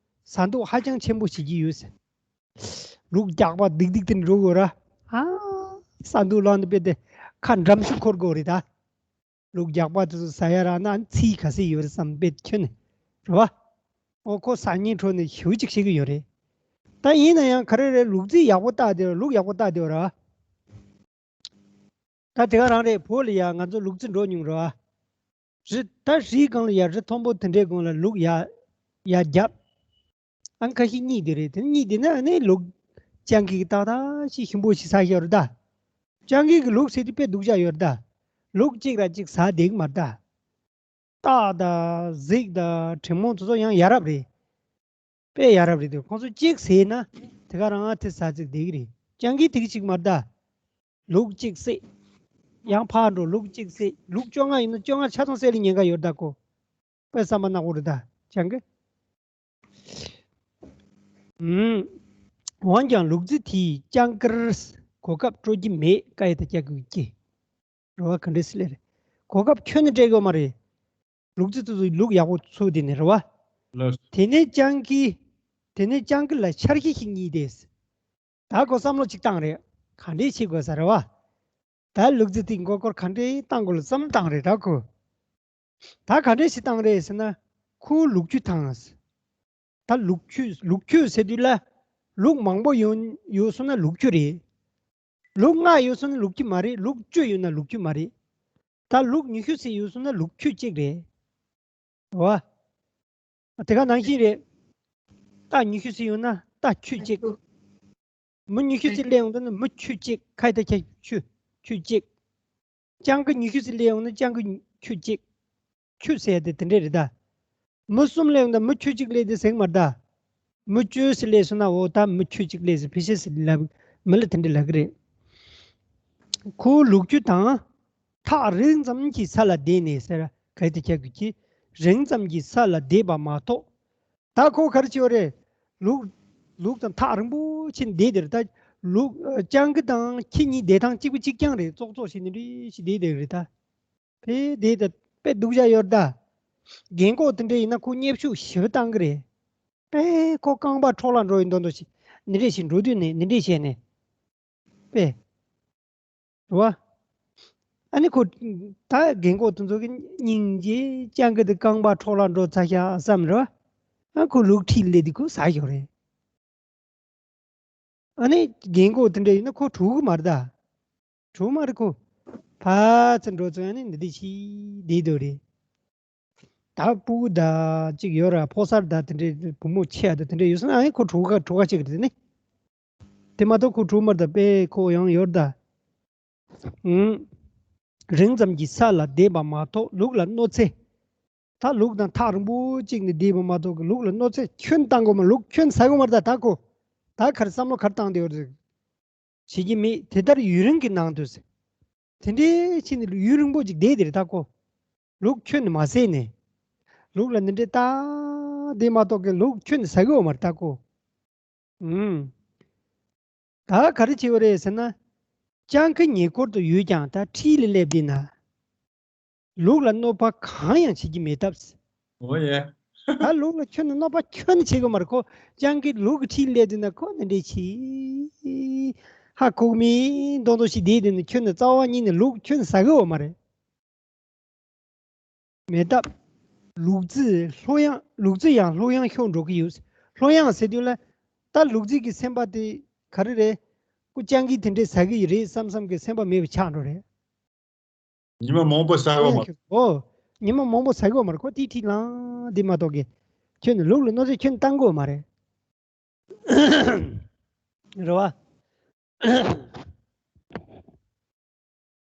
ཟ་འདོད་ཧ་ཅང་ཆེན་པོ་བྱེད་ཀྱི་ཡོད་ཟེར། ལུག་རྒྱགས་པ་སྡིག་སྡིག་དེ་འདྲ་འགྲོ་དགོས་ར། ཨ། ཟ་འདོད་ལངས་ནས་དཔེ་དེ་ཁ་འགྲམ་ཞིག་འཁོར་དགོས་རེད་ད། ལུག་རྒྱགས་པ་དེ་ཚོ་ཟ་ཡ་རག་ན་ཚིག་ག་ཚོད་ཡོད་རེད་བསམ་པའི་ཁྱོན་ནས་རེད་བ། ཨོ་ཁོ་ཟ་སྙིང་བྲོ་ནས་ཞེ་པོ་ཅིག་བྱེད་ཀྱི་ཡོད་རེད། ད་ཡིན་ན་ཡང་ག་རེ་རེད། ལུག་རྫི་ཡག་པོ་བལྟ་དེ་ར། ལུག་ཡག་པོ་བལྟ་དེ་ར། ད་དེ་ག་རང་རེད། བོད་ལ་ཡ་ང་ཚོ་ལུག་རྫི་འགྲོ་མྱོང་རེད་བ། རི་ད་རིའི་སྒང་ལ་ཡ་རི་མཐོན་པོ་དེ་འདྲའི་སྒང་ལ་ལུག་ཡ་ཡ་རྒྱབ། ཨ་ནི་ཁ་ཤས་གཉིད་བསྡད་རེད། དེ་གཉིད་བསྡད་ན་ཨ་ནི་ལུག་སྤྱང་ཀི་གིས་ཏག་ཏག་ཅིག་ཞིམ་པོ་ཞིག་ཟ་ཤེས་རེད་ད། སྤྱང་ཀི་གི་ལུག་ཟེར་དུས་དཔེ་སྡུག་ཅག་ཡོད་རེད་ད། ལུག་གཅིག་ར་གཅིག་ཟ་བསྡད་ཀྱི་མ་རེད་ད། སྟག་དང་གཟིག་དང་དྲེད་མོང་དེ་ཚོ་ཡང་ཡ་རབས་རེད། དཔེ་ཡ་རབས་རེད་དེ། ཁོང་ཚོ་གཅིག་བཟས་ན་དེ་ག་རང་དེ་ཟ་ཚིག་བསྡད་ཀྱི་རེད། སྤྱང་ཀི་དེ་གཅིག་མ་རེད་ད། ལུག་གཅིག་བསད། ཡང་ཕར་འགྲོ་ལུག་གཅིག་བསད། ལུག་བཅོ་ལྔ་ཡིན་ན་བཅོ་ལྔ་ཆ་ཚང་བསད་ལ་ཉེན་ཁ་ཡོད་རེད་ད་ཁོ། དཔེ་བསམ་པ་ནག་པོ་རེད་ད་སྤྱང་ཀི། ཨུམ། འོན་ཀྱང་ལུག་རྫི་དེས་སྤྱང་ཀིར་གོ་སྐབས་སྤྲོད་ཀྱི་མེད། ཀ་ཡེ་ད་ཀྱ་གུ་ཀྱེ། རེད་བ། ག་འདྲས་སེ་ལབ་རེད། གོ་སྐབས་ཁྱོན་ནས་སྤྲད་ཀྱི་ཡོད་མ་རེད། ལུག་རྫི་དེ་ཚོ་ལུག་ཡག་པོ་འཚོ་བསྡད་ནས་རེད་བ། ལགས། དེ་ནས་སྤྱང་ཀི། དེ་ནས་སྤྱང་ཀི་ལ་འཆར་གཞི་ཞིག་རྙེད་དེ། ད་ཁོ་བསམ་བློ་ཅིག་བཏང་རེད། ག་འདྲས་བྱེད་དགོས་ས་རེད་བ། ད་ལུག་རྫི་དེ་མགོ་སྐོར་ག་འདྲས་བཏང་དགོས་ལ་བསམ་བཏང་རེད་ད་ཁོ། ད་ག་འདྲས་ཞིག་བཏང་རེད་ཟེར་ན། ཁོ་ལུག་ཁྱུ་བཏང་། ད་ལུག་ཁྱུ་ལུག་ཁྱུ་ཟེར་དུས་ལ། ལུག་མང་པོ་ཡོད་ཡོད་སོང་ན་ལུག་ཁྱུ་རེད། ལུག་ལྔ་ཡོད་སོང་ན་ལུག་ཁྱུ་མ་རེད། ལུག་བཅུ་ཡོད་ན་ལུག་ཁྱུ་མ་རེད། ད་ལུག་ཉི་ཤུ་ཙམ་ཡོད་སོང་ན་ལུག་ཁྱུ་གཅིག་རེད། རེད་བ། དེ་ག་ནང་བཞིན་རེད། སྟག་ཉི་ཤུ་ཙམ་ཡོད་ན་སྟག་ཁྱུ་གཅིག་མི་ཉི་ཤུ་ཙམ་སླེབས་ཡོང་དུས་ན་མི་ཁྱུ་གཅིག་ཁ་ཡེ་ད་ཁྱ་ཁྱུ་ཁྱུ་གཅིག་སྤྱང་ཀི་ཉི་ཤུ་ཙམ་སླེབས་ཡོང་ན་སྤྱང་ཀི་ཁྱུ་གཅིག་ཁྱུ་ཟེར་དེ་དེ་འདྲས་རེད་ད། མི་གསུམ་སླེབས་ཡོང་ན་མི་ཁྱུ་གཅིག་སླེབས་དེ་ཟེར་གི་མ་རེད་ད། མི་བཅུ་ཙམ་སླེབས་སོང་ན་འོ་ད་མི་ཁྱུ་གཅིག་སླེབས་ཟེར། ཕལ་ཆེར་ཟེར་ལབ་མི་ལ་དེ་འདྲས་ལབ་གི་རེད། ཁོ་ལུག་ཁྱུ་དང་། ཐག་རིང་ཙམ་གྱི་ས་ལ་བསྡད་ནས་ཟེར། ཁ་ཡེ་ད་ཁྱ་གུ་ཀྱེ། རིང་ཙམ་གྱི་ས་ལ་བསྡད་པ་མ་གཏོགས། ད་ཁོ་ག་རེ་བྱེད་པ་རེད། ལུག་ལུག་དང་ཐག་རིང་པོ་ཕྱིན་བསྡད་དེ་རེད་ད། ལུག་སྤྱང་ཀི་དང་ཁྱི་གཉིས་བསྡད་སྟངས་གཅིག་པ་གཅིག་རྐྱང་རེད། ཙོག་ཙོག་བྱས་ནས་འདྲ་ཞིག་བསྡད་བསྡད་རེད་ད། དེ་བསྡད་ད་དཔེ་སྡུག་ཅག་ཡོད་རེད་ད། རྒན་གོག་དེ་འདྲ་ཡིན་ན་ཁོ་མཉེས་ཤུགས་ཞེ་པོ་བཏང་གི་རེད། དཔེ་ཁོ་རྐང་པ་འཕྲོག་ལ་འགྲོ་ཡི་མདོག་མདོག་བྱས། འདི་འདྲ་ཞིག་འགྲོ་དུས་ནས་འདི་འདྲ་བྱས་ནས། དཔེ། རེད་བ། ཨ་ནི་ཁོ། ད་རྒན་གོག་དེ་ཚོ་གི་སྙིང་རྗེ། སྤྱང་ཀི་དེ་རྐང་པ་འཕྲོག་ལ་འགྲོ་ཚར་ཤག་བསམ་རེད་བ། ཨ་ཁོ་ལུག་ཁྲིད་སླེབས་དུས་ཁོ་ཟ་ཡོད་རེད། ཨ་ནི་རྒན་གོག་དེ་འདྲ་ཡིན་ན་ཁོ་དྲུག་གི་མ་རེད་ད། དྲུག་མ་རེད་ཁོ། ཕར་ཚུར་འགྲོ་ཚུར་ཨ་ནི་འདི་འདྲ་ཞིག་བསྡད་འདུག་རེད། ད་སྤུ་གུ་ད་ཅིག་ཡོད་ར། ཕོ་གསར་ད་དེ་འདྲའི་བུ་མོ་ཆེ་ཡ་ད་དེ་འདྲ་ཡོད་སོང་ན་ཨ་ནི་ཁོ་གྲོད་ཁ་གྲོད་ཁ་ཅིག་རེད་ནི། དེ་མ་གཏོགས་ཁོ་གྲུབ་མ་རེད་ད། དཔེ་ཁོ་ཡང་ཡོད་རེད་ད། ཨུམ། རིང་ཙམ་གྱི་ས་ལ་བསྡད་པ་མ་གཏོགས་ལུག་ལ་གནོད་འཚེ། ད་ལུག་དང་ཐག་རིང་པོ་གཅིག་ནས་བསྡད་པ་མ་གཏོགས་ཀྱི་ལུག་ལ་གནོད་འཚེ་ཁྱོན་བཏང་དགོས་མ། ལུག་ཁྱོན་ཟ་དགོས་མ་རེད་ད། ད་ཁོ་ད་ག་རེ་བསམ་བློ་ག་རེ་བཏང་བསྡད་ཡོད་རེད། བྱེད་ཀྱི་མེད། དེ་ལྟར་ཡུན་རིང་གི་ནང་དུ་ཟེར། དེ་འདྲའི་ཕྱིན་ནས་ཡུན་རིང་པོ་ཅིག་བསྡད་དེ་རེད་ད་ཁོ། ལུག་ཁྱོན་ནས་མ་ཟས་ནས། ལུག་ལ་འདི་འདྲའི་ད་དེ་མ་གཏོགས་ཀྱི་ལུག་ཁྱོན་ནས་ཟ་གི་ཡོད་མ་རེད་ད་ཁོ། ཨུམ། ད་ག་རེ་བྱེད་པ་རེད་ཟེར་ན། སྤྱང་ཀི་ཉེ་འཁོར་དུ་ཡོད་ཀྱང་ད་འཁྲིས་ལ་སླེབས་དུས་ན། ལུག་ལ་གནོད་པ་གང་ཡང་བྱེད་ཀྱི་མེད་སྟབས། འོ་ཡ། ད་ལུག་ལ་ཁྱོན་ནས་གནོད་པ་ཁྱོན་ནས་བྱེད་དགོས་མ་རེད་ཁོ། སྤྱང་ཀི་ལུག་གི་འཁྲིས་སླེབས་དུས་ན་ཁོ་འདི་འདྲས་ཆེ། ཧ་གོ་མི་མདོག་མདོག་ཞིག་བསྡད་དུས་ན་ཁྱོན་ནས་རྩ་བ་ཉིད་ནས་ལུག་ཁྱོན་ནས་ཟ་གི་ཡོད་མ་རེད། མེད་སྟབས། ལུག་རྫི་ལྷོད་ཡངས། ལུག་རྫི་ཡང་ལྷོད་ཡངས་ཤོར་འགྲོ་གི་ཡོད། ལྷོད་ཡངས་ཟེར་དུས་ལ། ད་ལུག་རྫི་གི་སེམས་པ་དེ་ག་རེ་རེད། ཁོ་སྤྱང་ཀི་དེ་འདྲས་ཟ་གི་ཡོད་རེད་བསམ་བསམ་གི་སེམས་པ་མེད་པ་ཆགས་འགྲོ་རེད། ཉི་མ་མང་པོ་ཟ་གི་ཡོད་མ། ཨོ། ཉི་མ་མང་པོ་ཟ་གི་ཡོད་མ་རེད་ཁོ། ཏིག་ཏིག་ལངས་དེ་མ་གཏོགས་གི། ཁྱོན་ནས་ལུག་ལ་གནོད་འཚེ་ཁྱོན་བཏང་གི་ཡོད་མ་རེད། རེད་བ།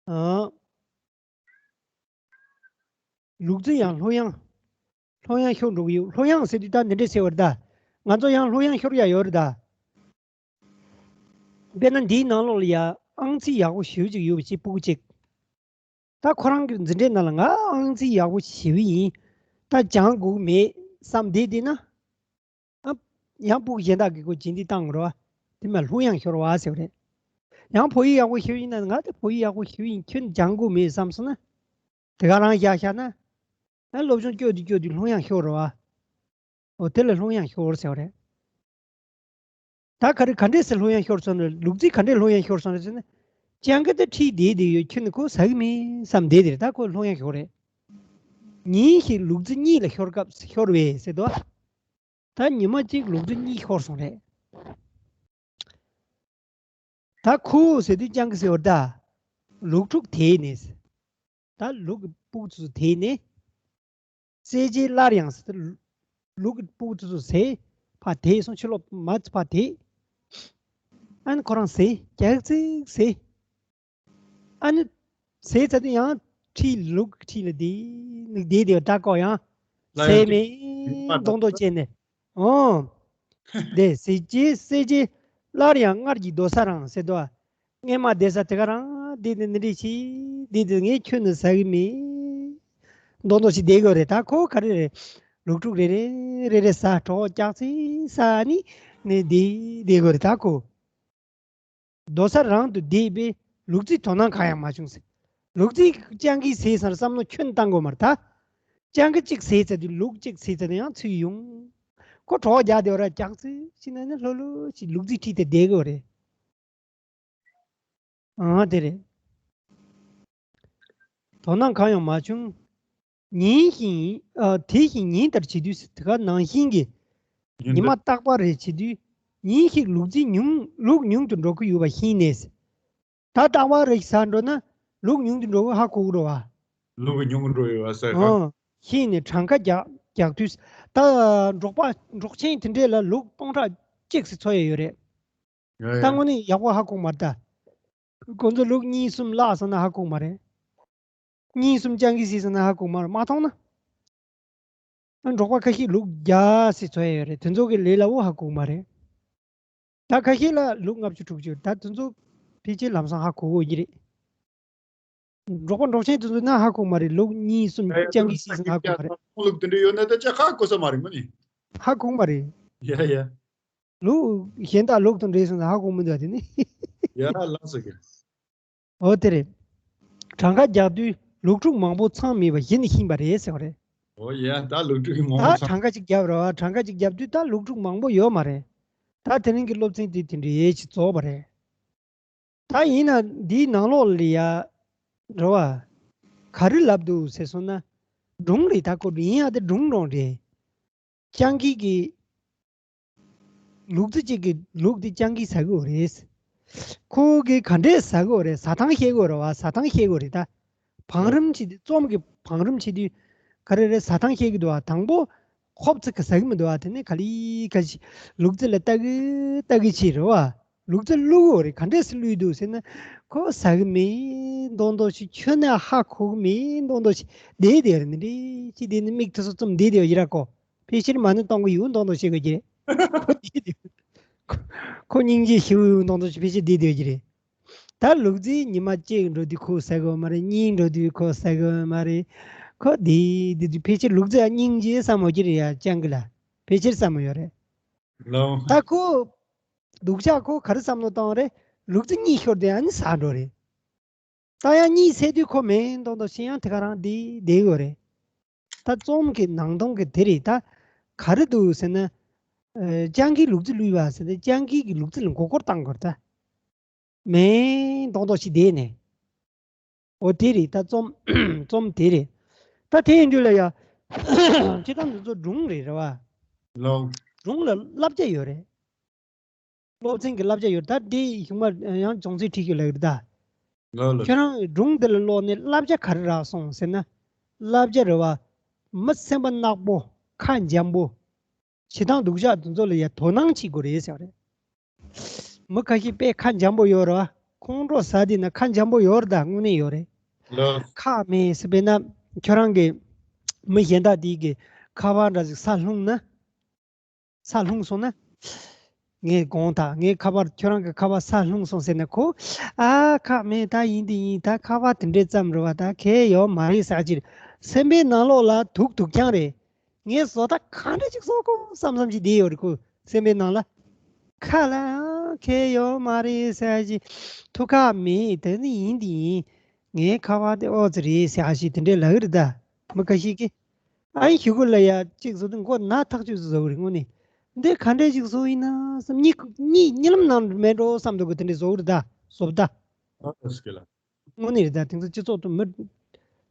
ཨ། ལུག་རྫི་ཡང་ལྷོད་ཡངས། ལྷོད་ཡངས་ཤོར་འགྲོ་གི་ཡོད། ལྷོད་ཡངས་ཟེར་དུས་ད་འདི་འདྲས་ཟེར་བ་རེད་ད། ང་ཚོ་ཡང་ལྷོད་ཡངས་ཤོར་ཡ་ཡོད་རེད་ད། དཔེར་ན་འདིའི་ནང་ལོགས་ལ་ཡ་ཨང་རྩིས་ཡག་པོ་ཞེ་པོ་ཅིག་ཡོད་པ་ཅིག་སྤུ་གུ་གཅིག་ད་ཁོ་རང་གི་འཛིན་གྲྭའི་ནང་ལ་ང་ཨང་རྩིས་ཡག་པོ་ཞེ་པོ་ཡིན། ད་སྦྱང་དགོས་མེད་བསམ་བསྡད་བསྡད་ན། ཨ། ཡང་སྤུ་གུ་གཞན་དག་གིས་ཁོ་བྱིན་འདི་བཏང་རོ། དེ་མ་ལྷོད་ཡངས་ཤོར་བ་ཟེར་བ་རེད། ཡང་བོད་ཡིག་ཡག་པོ་ཤེས་ཡིན་ན་ང་དེ་བོད་ཡིག་ཡག་པོ་ཤེས་ཡིན་ཁྱོད་སྦྱང་དགོས་མེད་བསམ་སོང་ན། དེ་ག་རང་བཞག་བཞག་ན། ཨ་སློབ་སྦྱོང་སྐྱོ་དུས་སྐྱོ་དུས་ལྷོད་ཡངས་ཤོར་རོ། འོ་དེ་ལ་ལྷོད་ཡངས་ཤོར་ཟེར་བ་རེད། ད་ག་རེ་ག་འདྲས་སེ་ལྷོད་ཡངས་ཤོར་སོང་རེད། ལུག་རྫི་ག་འདྲས་ལྷོད་ཡངས་ཤོར་སོང་རེད་ཟེར་ན། སྤྱང་ཀི་དེ་ཁྲིད་བསྡད་བསྡད་ཡོད་ཁྱོད་ནི་ཁོ་ཟ་གི་མིན་བསམ་བསྡད་དེ་རེད། ད་ཁོ་ལྷོད་ཡངས་ཤོར་རེད། ཉིན་ཞིག་ལུག་རྫི་གཉིད་ལ་ཤོར་སྐབས་ཤོར་བས་ཟེར་དོ། ད་ཉི་མ་གཅིག་ལུག་རྫི་གཉིད་ཤོར་སོང་རེད། ད་ཁོ་ཟེར་དུས་སྤྱང་ཀི་ཟེར་བ་ད། ལུག་ཕྲུག་དེད་ནས། ད་ལུག་གི་སྤུ་གུ་ཚོ་དེད་ནས། བསད་རྗེས་སླར་ཡང་ཟེར་ལུག་གི་སྤུ་གུ་དེ་ཚོ་ཟས་ཕར་དེད་སོང་། ཕྱི་ལོགས་མ་ཕར་དེད། ཨ་ནི་ཁོ་རང་ཟས་རྒྱག་ཙིག་ཟས། ཨ་ནི་ཟས་ཚར་དུས་ཡང་ཁྲིད་ལུག་ཁྲིད་ལ་དེད་ནི་དེད་དེ་ད་ཀོ་ཡང་ཟས་མེད། མདོག་མདོག་བྱས་ནས། ཨོ། དེ་ཟས་རྗེས་བསད་རྗེས་སླར་ཡང་སྔར་གྱི་རྡོ་ས་རང་ཟེར་དོ། སྔས་མ་བསྡད་ས་དེ་ག་རང་བསྡད་དེ་འདི་འདྲས་བྱས། བསྡད་དེ་ངས་ཁྱོན་ནས་ཟ་གི་མེད། མདོག་མདོག་ཞིག་བསྡད་དགོས་རེད་ད་ཁོ། ག་རེ་རེད། ལུག་ཕྲུག་རེ་རེ་རེ་རེ་ཟ་གྲོགས་རྒྱག་ཚིག་ཟ་ནི་ནི་བསྡད་བསྡད་དགོས་རེད་ད་ཁོ། རྡོ་ས་རང་དུ་བསྡད་པས་ལུག་རྫིས་དོ་སྣང་གང་ཡང་མ་བྱུང་ཟེར། ལུག་རྫིས་སྤྱང་ཀིས་ཟས་ཟེར་བསམ་བློ་ཁྱོན་བཏང་དགོས་མ་རེད་ད། སྤྱང་ཀི་གཅིག་ཟས་ཚར་དུས་ལུག་གཅིག་ཟས་ཚར་དུས་ཡང་ཚུར་ཡོང་། ཁོ་གྲོགས་རྒྱག་བསྡད་པ་ར་རྒྱག་ཚིག་ཅིག་ན་ནི་ལྷོད་ལྷོད་ཅིག་ལུག་རྫིས་ཁྲིད་དེ་བསྡད་དགོས་རེད། ཨང་དེ་རེད། དོ་སྣང་གང་ཡང་མ་བྱུང་། ཉིན་ཞིག་ཨ། དེ་བཞིན་ཉིན་ལྟར་བྱེད་དུས་དེ་ག་ནང་བཞིན་གྱི། ཉིན་ཉི་མ་ལྟར། རྟག་པར་རེ་བྱེད་དུས། ཉིན་ཞིག་ལུག་རྫི་ཉུང་ལུག་ཉུང་དུ་འགྲོ་གི་ཡོད་པ་ཤེས་ནས། ད་རྟག་པར་རེ་ཟ་འགྲོ་ན་ལུག་ཉུང་དུ་འགྲོ་གི་ཧ་གོ་གི་རེད་བ། ལུག་ཉུང་གི་འགྲོ་ཡོད་བ་ཟེར་ག་ཨོ། ཤེས་ནས་གྲངས་ཀ་རྒྱག་རྒྱག་དུས། ད་འབྲོག་པ་འབྲོག་ཆེན་དེ་འདྲས་ལ་ལུག་སྟོང་ཕྲག་གཅིག་ཙམ་འཚོ་ཡ་ཡོད་རེད། ཡ་ཡ། ད་དངོས་གནས་ཡག་པོ་ཧ་གོ་མ་རེད་ད། ཁོ་ཚོ་ལུག་གཉིས་གསུམ་བརླག་སོང་ན་ཧ་གོ་མ་རེད། གཉིས་གསུམ་སྤྱང་ཀིས་ཟས་སོང་ན་ཧ་གོ་མ་རེད། མ་མཐོང་ན། ཨ། འབྲོག་པ་ཁ་ཤས་ལུག་བརྒྱ་ཙམ་འཚོ་ཡ་ཡོད་རེད། དེ་ཚོ་གི་ལས་སླ་བོ་ཧ་གོ་མ་རེད། ད་ཁ་ཤས་ལ་ལུག་ལྔ་བཅུ་དྲུག་ཅུ། ད་དེ་ཚོ་ཕལ་ཆེར་ལམ་སང་ཧ་གོ་གི་རེད། འབྲོག་པ་འབྲོག་ཆེན་དེ་ཚོ་ན་ཧ་གོ་མ་རེད། ལུག་གཉིས་གསུམ་སྤྱང་ཀིས་ཟས་སོང་ན་ཧ་གོ་མ་རེད། ལུག་དེ་འདྲ་ཡོད་ན་ད་ཅག་ཧ་གོ་ས་མ་རེད་ངོ་ནི། ཧ་གོ་མ་རེད། ཡ་ཡ། ལུག་གཞན་དག་ལུག་དང་འདྲེས་སོང་ན་ཧ་གོ་མི་འདུག་དེ་ནི། ཡ་ལགས་སོ་ཀྱེ། འོ་དེ་རེད། གྲངས་ཀ་རྒྱག་དུས་ལུག་ཕྲུག་མང་པོ་ཚང་མེད་པ་གཞི་ནས་ཤེས་པ་རེད་ཟེར་བ་རེད། འོ་ཡ། ད་ལུག་ཕྲུག་གི་མང་པོ་ད་ཚང་། གྲངས་ཀ་གཅིག་བརྒྱབ་ར་བ། གྲངས་ཀ་གཅིག་བརྒྱབ་དུས་ད་ལུག་ཕྲུག་མང་པོ་ཡོད་མ་རེད། ད་དེ་རིང་གི་སློབ་ཚན་དེ་དེ་འདྲའི་ཡས་ཅིག་རྫོགས་པ་རེད། ད་ཡིན་ན་འདིའི་ནང་ལོགས་ལ་ཡ། རེད་བ། ག་རེ་ལབ་འདུག་ཟེར་སོང་ན། སྒྲུང་རེད་ད་ཁོ། ཡིན་ཡང་དེ་སྒྲུང་རང་རེད། སྤྱང་ཀི་གི། ལུག་རྫི་གཅིག་གི་ལུག་དེ་སྤྱང་ཀིས་ཟ་གི་ཡོད་རེད། ཁོ་གིས་ག་འདྲས་ཟ་གི་ཡོད་རེད། ཟ་སྟངས་ཤེས་གི་ཡོད་རེད་བ། ཟ་སྟངས་ཤེས་གི་ཡོད་རེད་ད། བང་རིམ་བྱེད་དུས། རྩོམ་གྱི་བང་རིམ་བྱེད་དུས་ག་རེ་རེད། ཟ་སྟངས་ཤེས་གི་འདུག་བ། དང་པོ་ཁོབ་ཙིག་གེ་ཟ་གི་མི་འདུག་བ། དེ་ནས་ག་ལེ་ག་ལེ་ལུག་རྫི་ལ་ལྟ་གི་ལྟ་གི་བྱེད་རེད་བ། ལུག་རྫི་བླུག་གི་ཡོད་རེད། ག་འདྲས་སེ་བླུག་འདུག་ཟེར་ན། ཁོ་ཟ་གི་མེད་མདོག་མདོག་ཅིག་ཁྱོན་ནས་ཧ་གོ་གི་མེད་མདོག་མདོག་ཅིག་བསྡད་བསྡད་རེད། འདི་འདྲས་ཅིག་བསྡད་ནས་མིག་ཏོ་སོ་བཙུམ་བསྡད་བསྡད་ཡོད་ཀྱི་ར། ཁོ་ཕལ་ཆེར་མ་ཎི་གཏོང་གི་ཡོད་མདོག་མདོག་བྱེད་དགོས་ཀྱི་རེད། ཁོ་བསྡད་བསྡད། ཁོ་ཁོ་སྙིང་རྗེ་ཞེ་པོ་ཡོད་མདོག་མདོག་ཅིག་ཕལ་ཆེར་བསྡད་བསྡད་ཀྱི་རེད། ད་ལུག་རྫི་ཉི་མ་གཅིག་འགྲོ་དུས་ཁོ་ཟ་གི་ཡོད་མ་རེད། གཉིས་འགྲོ་དུས་ཁོ་ཟ་གི་ཡོད་མ་རེད། ཁོ་བསྡད་བསྡད་དུས་ཕལ་ཆེར་ལུག་རྫི་སྙིང་རྗེ་བསམ་ཡོད་ཀྱི་རེད་ཡ། སྤྱང་ཀི་ལ་ཕལ་ཆེར་བསམ་ཡོད་རེད། ལའོ། ད་ཁོ་སྡུག་ཅག་ཁོ་ག་རེ་བསམ་བློ་བཏང་རེད། ལུག་རྫི་གཉིད་ཤོར་དུས་ཨ་ནི་ཟ་འགྲོ་རེད། ད་ཡང་གཉིད་སད་དུས་ཁོ་མེད་མདོག་མདོག་བྱས་ཡང་དེ་ག་རང་བསྡད་བསྡད་ཡོད་རེད། ད་རྩོམ་གྱི་ནང་དོན་གྱི་དེ་རེད། ད་ག་རེ་འདུག་ཟེར་ན། ཨ། སྤྱང་ཀིས་ལུག་རྫི་བླུས་པ་ཟེར་ན་སྤྱང་ཀི་གིས་ལུག་རྫི་ལ་མགོ་སྐོར་བཏང་དགོས་རེད་ད། མེད་མདོག་མདོག་ཅིག་བསྡད་ནས། འོ་དེ་རེད། ད་རྩོམ་རྩོམ་དེ་རེད། ད་དེ་ཡིན་དུས་ལ་ཡ། སྤྱིར་བཏང་འདི་ཚོ་སྒྲུང་རེད། རེད་བ། ལའོ། སྒྲུང་ལ་བསླབ་བྱ་ཡོད་རེད། སློབ་ཚན་གྱི་བསླབ་བྱ་ཡོད་རེད། ད་དེ་གཞུག་མ་ཡང་སྦྱོང་ཚིག་ཁྲིད་རྒྱུ་ལབ་ཀྱི་རེད་ད། ལའོ་ལའོ། ཁྱོད་རང་སྒྲུང་འདི་ལ་ཀློག་ནས་བསླབ་བྱ་ག་རེ་རག་སོང་ཟེར་ན། བསླབ་བྱ་རེད་བ། མི་སེམས་པ་ནག་པོ། ཁ་འཇམ་པོ། བྱེད་སྟངས་སྡུག་ཅག་དེ་ཚོ་ལ་ཡ་དོ་སྣང་བྱེད་དགོས་རེད་ཟེར་བ་རེད། མི་ཁ་ཤས་དཔེ་ཁ་འཇམ་པོ་ཡོད་རེད་བ། ཁོང་ཁྲོ་ཟ་དུས་ན་ཁ་འཇམ་པོ་ཡོད་རེད་ད། དངོས་གནས་ཡོད་རེད། ལའོ། ཁག་མེད་ཟེར། དཔེར་ན་ཁྱོད་རང་གི་མི་གཞན་དག་དེའི་གི་ཁ་པར་འདྲ་ཞིག་ས་ལྷུང་ན། ས་ལྷུང་སོང་ན། ངས་དགོངས་དག་ངའི་ཁ་པར། ཁྱོད་རང་གི་ཁ་པར་ས་ལྷུང་སོང་ཟེར་ན། ཁོ། ཨ། ཁག་མེད། ད་ཡིན་དེ་ཡིན། ད་ཁ་པར་དེ་འདྲའི་ཙམ་རེད་བ། ད་གལ་ཡོད་མ་རེད་ཟེར་གྱི་རེད། སེམས་པའི་ནང་ལོགས་ལ་སྡུག་སྡུག་རྐྱང་རེད། ངས་བཟོ་ལྟ་གང་འདྲ་ཅིག་བཟོ་དགོས་བསམ་བསམ་ཅིག་བསྡད་ཡོད་རེད། ཁོ་སེམས་པའི་ནང་ལ། ཁ་ལ་གལ་ཡོད་མ་རེད་ཟེར་གྱི། ཐུགས་ཁག་མེད། དེ་ནི་ཡིན་དེ་ཡིན། ངའི་ཁ་པར་དེ་ཨོ་ཙི་རེད་ཟེར་ཞིག་དེ་འདྲའི་ལབ་ཀྱི་རེད་ད། མི་ཁ་ཤས་ཀྱིས། ཨ་ནི་གཞུག་གུ་ལ་ཡ་གཅིག་བཟོ་དུས་མགོ་ན་ཐག་ཆོད་བཟོ་གི་རེད། དངོས་གནས་འདི་ག་འདྲ་ཞིག་བཟོ་ཡིན་ན་བསམ། གཉིད་གཉིད་གཉིད་ལམ་ནང་མེད་འགྲོ་བསམ་འདུག་གི། དེ་འདྲའི་བཟོ་གི་རེད་ད། བཟོ་ལྟ། ཨ་ཨ་སྐད་ལ། དངོས་གནས་རེད་ད། དེང་སང་སྤྱི་ཚོགས་དུ་མི།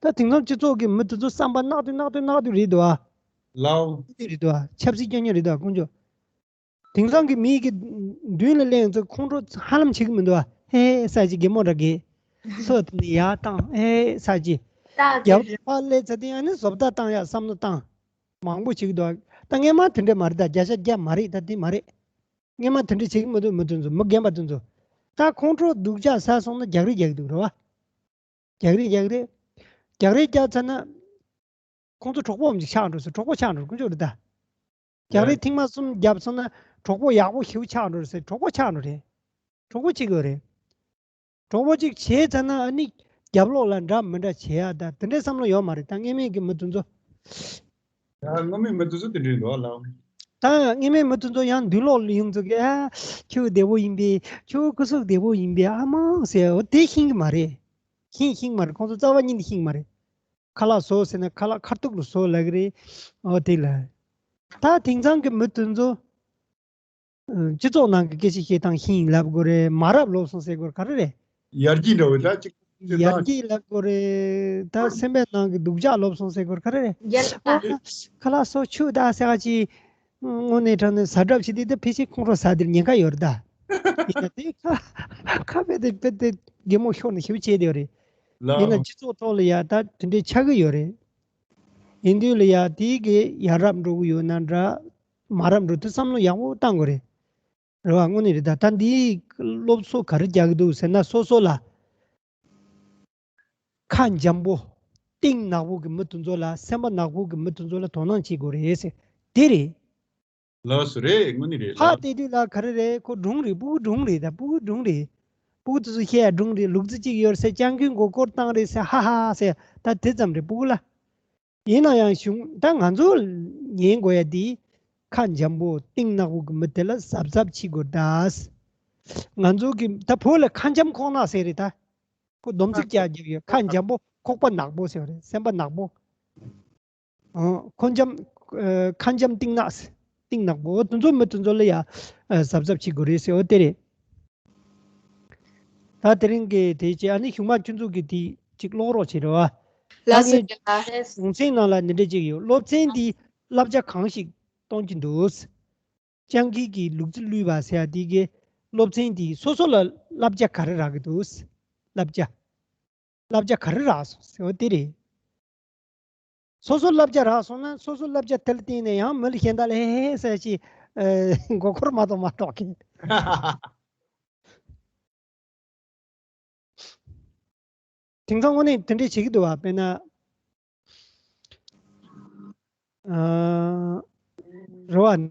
ད་དེང་སང་སྤྱི་ཚོགས་ཀྱི་མི་དེ་ཚོ་བསམ་པ་གནག་དུས་གནག་དུས་གནག་དུས་རེད་འདུག་ཨ། ལའོ། དེ་རེད་འདུག་ཨ། ཆབ་སྲིད་སྐྱོན་ཉོ་རེད་འདུག་ཨ། དཀོན་མཆོག་དེང་སང་གི་མི་གི་མདུན་ལ་སླེབས་ཚེ་ཁོང་ཁྲོ་ཧ་ལམ་བྱེད་ཀྱི་མི་འདུག་ཨ། ཧེ་ཧེ་ཟེར་གྱི། གད་མོ་འདྲ་བགད། སོ་དེ་ནས་ཡར་བཏང་། ཧེ་ཧེ་ཟེར་གྱི། རྒྱབ་ཕར་སླེབས་ཚེ་དེ་ཡང་ནི་བཟོ་ལྟ་བཏང་ཡ་བསམ་བློ་བཏང་། མང་པོ་བྱེད་ཀྱི་འདུག་ཨ། ད་སྔས་མ་དེ་འདྲ་མ་རེད་ད། བརྒྱ་ཆ་བརྒྱ་མ་རེད་ད། དེ་མ་རེད། སྔས་མ་དེ་འདྲ་བྱེད་ཀྱི་མི་འདུག་མི་དེ་ཚོ། མི་རྒན་པ་དེ་ཚོ། ད་ཁོང་ཁྲོ་སྡུག་ཅག་ཟ་སོང་ན་རྒྱག་རེས་རྒྱག་གི་འདུག་རེད་བ། རྒྱག་རེས་རྒྱག་རེས། རྒྱག་རེས་རྒྱག་ཚར་ན། ཁོང་ཚོ་གྲོགས་པོ་འམ་ཅིག་ཆགས་འགྲོ་ཟེར། གྲོགས་པོ་ཆགས་འགྲོ། དཀོན་མཆོག་རེད་ད། རྒྱག་རེས་ཐེངས་མ་གསུམ་བརྒྱབ་སོང་ན་གྲོགས་པོ་ཡག་པོ་ཞེ་པོ་ཆགས་འགྲོ་ཟེར། གྲོགས་པོ་ཆགས་འགྲོ་རེད། གྲོགས་པོ་གཅིག་ཡོད་རེད། གྲོགས་པོ་གཅིག་བྱས་ཚར་ན་ཨ་ནི་རྒྱབ་ལོགས་ལ་འདྲ་མི་འདྲ་བྱེད་ཡ་ད་དེ་འདྲའི་བསམ་བློ་ཡོད་མ་རེད། ད་སྔས་མའི་གི་མི་དེ་ཚོ། ཡ་སྔོན་མའི་མི་དེ་ཚོ་དེ་འདྲ་ཡིན་འདུག་ཨ་ལགས། ད་སྔས་མའི་མི་དེ་ཚོ་ཡང་མདུན་ལོགས་ལ་ཡོང་ཚོ་གི། ཨ། ཁྱོད་བདེ་པོ་ཡིན་པས། ཁྱོད་སྐུ་གཟུགས་བདེ་པོ་ཡིན་པས། ཨ་མ་ཟེར། འོ་དེ་ཤེས་ཀྱི་མ་རེད། ཤེས་ཤེས་ཀྱི་མ་རེད། ཁོང་ཚོ་རྩ་བ་ཉིད་ནས་ཤེས་ཀྱི་མ་རེད། ཁ་ལག་བཟོ་ཟེར་ན་ཁ་ལག་ཁ་ཐུག་ལ་བཟོ་ལབ་ཀྱི་རེད། འོ་དེ་ལ། ད་དེང་སང་གི་མི་དེ་ཚོ། ཨ། སྤྱི་ཚོགས་ནང་གི་སྐད་ཆ་བཤད་སྟངས་ཤེས་ལབ་དགོས་རེད། མ་རབས་ལོབས་སོང་ཟེར་དགོས་རེད། ག་རེ་རེད། ཡར་རྒྱས་འདྲ་བོ་ད་ཅིག་ཡར་རྒྱས་ལབ་དགོས་རེད། ད་སེམས་པའི་ནང་གི་སྡུག་ཅག་ལོབས་སོང་ཟེར་དགོས་རེད། ག་རེ་རེད། ཡར་ཨ། ཁ་ལག་བཟོ་ཆུ་ད་ཟེར་བ་ཅིག་དངོས་གནས་དྲང་གནས་ཟ་གྲབས་བྱེད་དུས་ད་ཕལ་ཆེར་ཁོང་ཁྲོ་ཟ་དེར་ཉེན་ཁ་ཡོད་རེད་ད། ཡིན་ན་དེ་ཁ་ཁ་དཔེ་དེ་དཔེ་དེ་གད་མོ་ཤོར་ནས་ཞེ་པོ་བྱས་བསྡད་ཡོད་རེད། ལགས། ཡིན་ན་སྤྱི་ཚོགས་ཐོག་ལ་ཡ་ད་དེ་འདྲའི་ཆགས་ཀྱི་ཡོད་རེད། ཡིན་དུས་ལ་ཡ་དེའི་གི་ཡ་རབས་འགྲོ་གི་ཡོད་ན་འདྲ། མ་རབས་འགྲོ་དུས་བསམ་བློ་ཡག་པོ་བཏང་དགོས་རེད། རེད་བ། དངོས་གནས་རེད། ད་ད་འདིའི་སློབ་གསོ་ག་རེ་རྒྱག་གི་འདུག་ཟེར་ན། སོ་སོ་ལ་ཁ་འཇམ་པོ་གཏིང་ནག་པོ་གི་མི་དེ་ཚོ་ལ། སེམས་པ་ནག་པོ་གི་མི་དེ་ཚོ་ལ་དོ་སྣང་བྱེད་དགོས་རེད་ཟེར། དེ་རེད། ལགས་སོ། རེད། དངོས་གནས་རེད་ཕར་ལགས། བལྟས་དུས་ལ་ག་རེ་རེད། ཁོ་སྒྲུང་རེད། སྤུ་གུ་སྒྲུང་རེད། ད་སྤུ་གུ་སྒྲུང་རེད། སྤུ་གུ་དེ་ཚོ་བཤད་ཡ་སྒྲུང་རེད། ལུག་རྫི་གཅིག་ཡོད་ཟེར། སྤྱང་ཀིས་མགོ་སྐོར་བཏང་རེད་ཟེར། ཧ་ཧ་ཧ་ཟེར། ད་དེ་ཙམ་རེད། སྤུ་གུ་ལ། ཡིན་ན་ཡང་གཞུང་ད་ང་ཚོ་ཉན་དགོས་ཡ་དེ། ཁ་འཇམ་པོ་གཏིང་ནག་པོ་གི་མི་དེ་ལ་གཟབ་གཟབ་བྱེད་དགོས་ད། ང་ཚོ་གི་ད་བོད་ལ་ཁ་འཇམ་ཁོག་ནག་ཟེར་རེད་ད། ཁོ་སྡོམ་ཚིག་ཅིག་རྒྱག་ཡོད། ཁ་འཇམ་པོ་ཁོག་པ་ནག་པོ་ཟེར་བ་རེད། སེམས་པ་ནག་པོ། ཨོ། ཁོ་འཇམ། ཨ། ཁ་འཇམ་གཏིང་ནག་གཏིང་ནག་པོ། དེ་ཚོ་མི་དེ་ཚོ་ལ་ཡ། ཨ། གཟབ་གཟབ་བྱེད་དགོས་རེད་ཟེར། འོ་དེ་རེད། ད་དེ་རིང་གི་དེ་བྱས། ཨ་ནི་གཞུག་མ་ཁྱོད་ཚོ་གི་དེ་གཅིག་ཀློག་རོགས་བྱེད་རོགས། ལགས་སོ། ད་ངས་སྒྲུང་ཚན་ནང་ལ་འདི་འདྲ་ཅིག་ཡོད། སློབ་ཚན་འདིས་བསླབ་བྱ་གང་ཞིག་གཏོང་གི་འདུག་སྤྱང་ཀི་གིས་ལུག་རྫི་བླུས་པ་ཟེར་ཡ་དེ་གི་སློབ་ཚན་འདིས་སོ་སོ་ལ་བསླབ་བྱ་ག་རེ་རག་གི་འདུག་བསླབ་བྱ། བསླབ་བྱ་ག་རེ་རག་སོང་ཟེར་བ་དེ་རེད། སོ་སོ་བསླབ་བྱ་རག་སོང་ན། སོ་སོ་བསླབ་བྱ་དེ་ལ་བརྟེན་ནས་ཡང་མི་ལ་གཞན་དག་ལ་ཧེ་ཧེ་ཟེར་ཞིག་ཨ། མགོ་འཁོར་མ་གཏོགས་མ་གཏོགས་ཀྱི། དེང་སང་དངོས་གནས་དེ་འདྲས་བྱེད་ཀྱི་འདུག་བ། དཔེར་ན། ཨ། རེད་བ།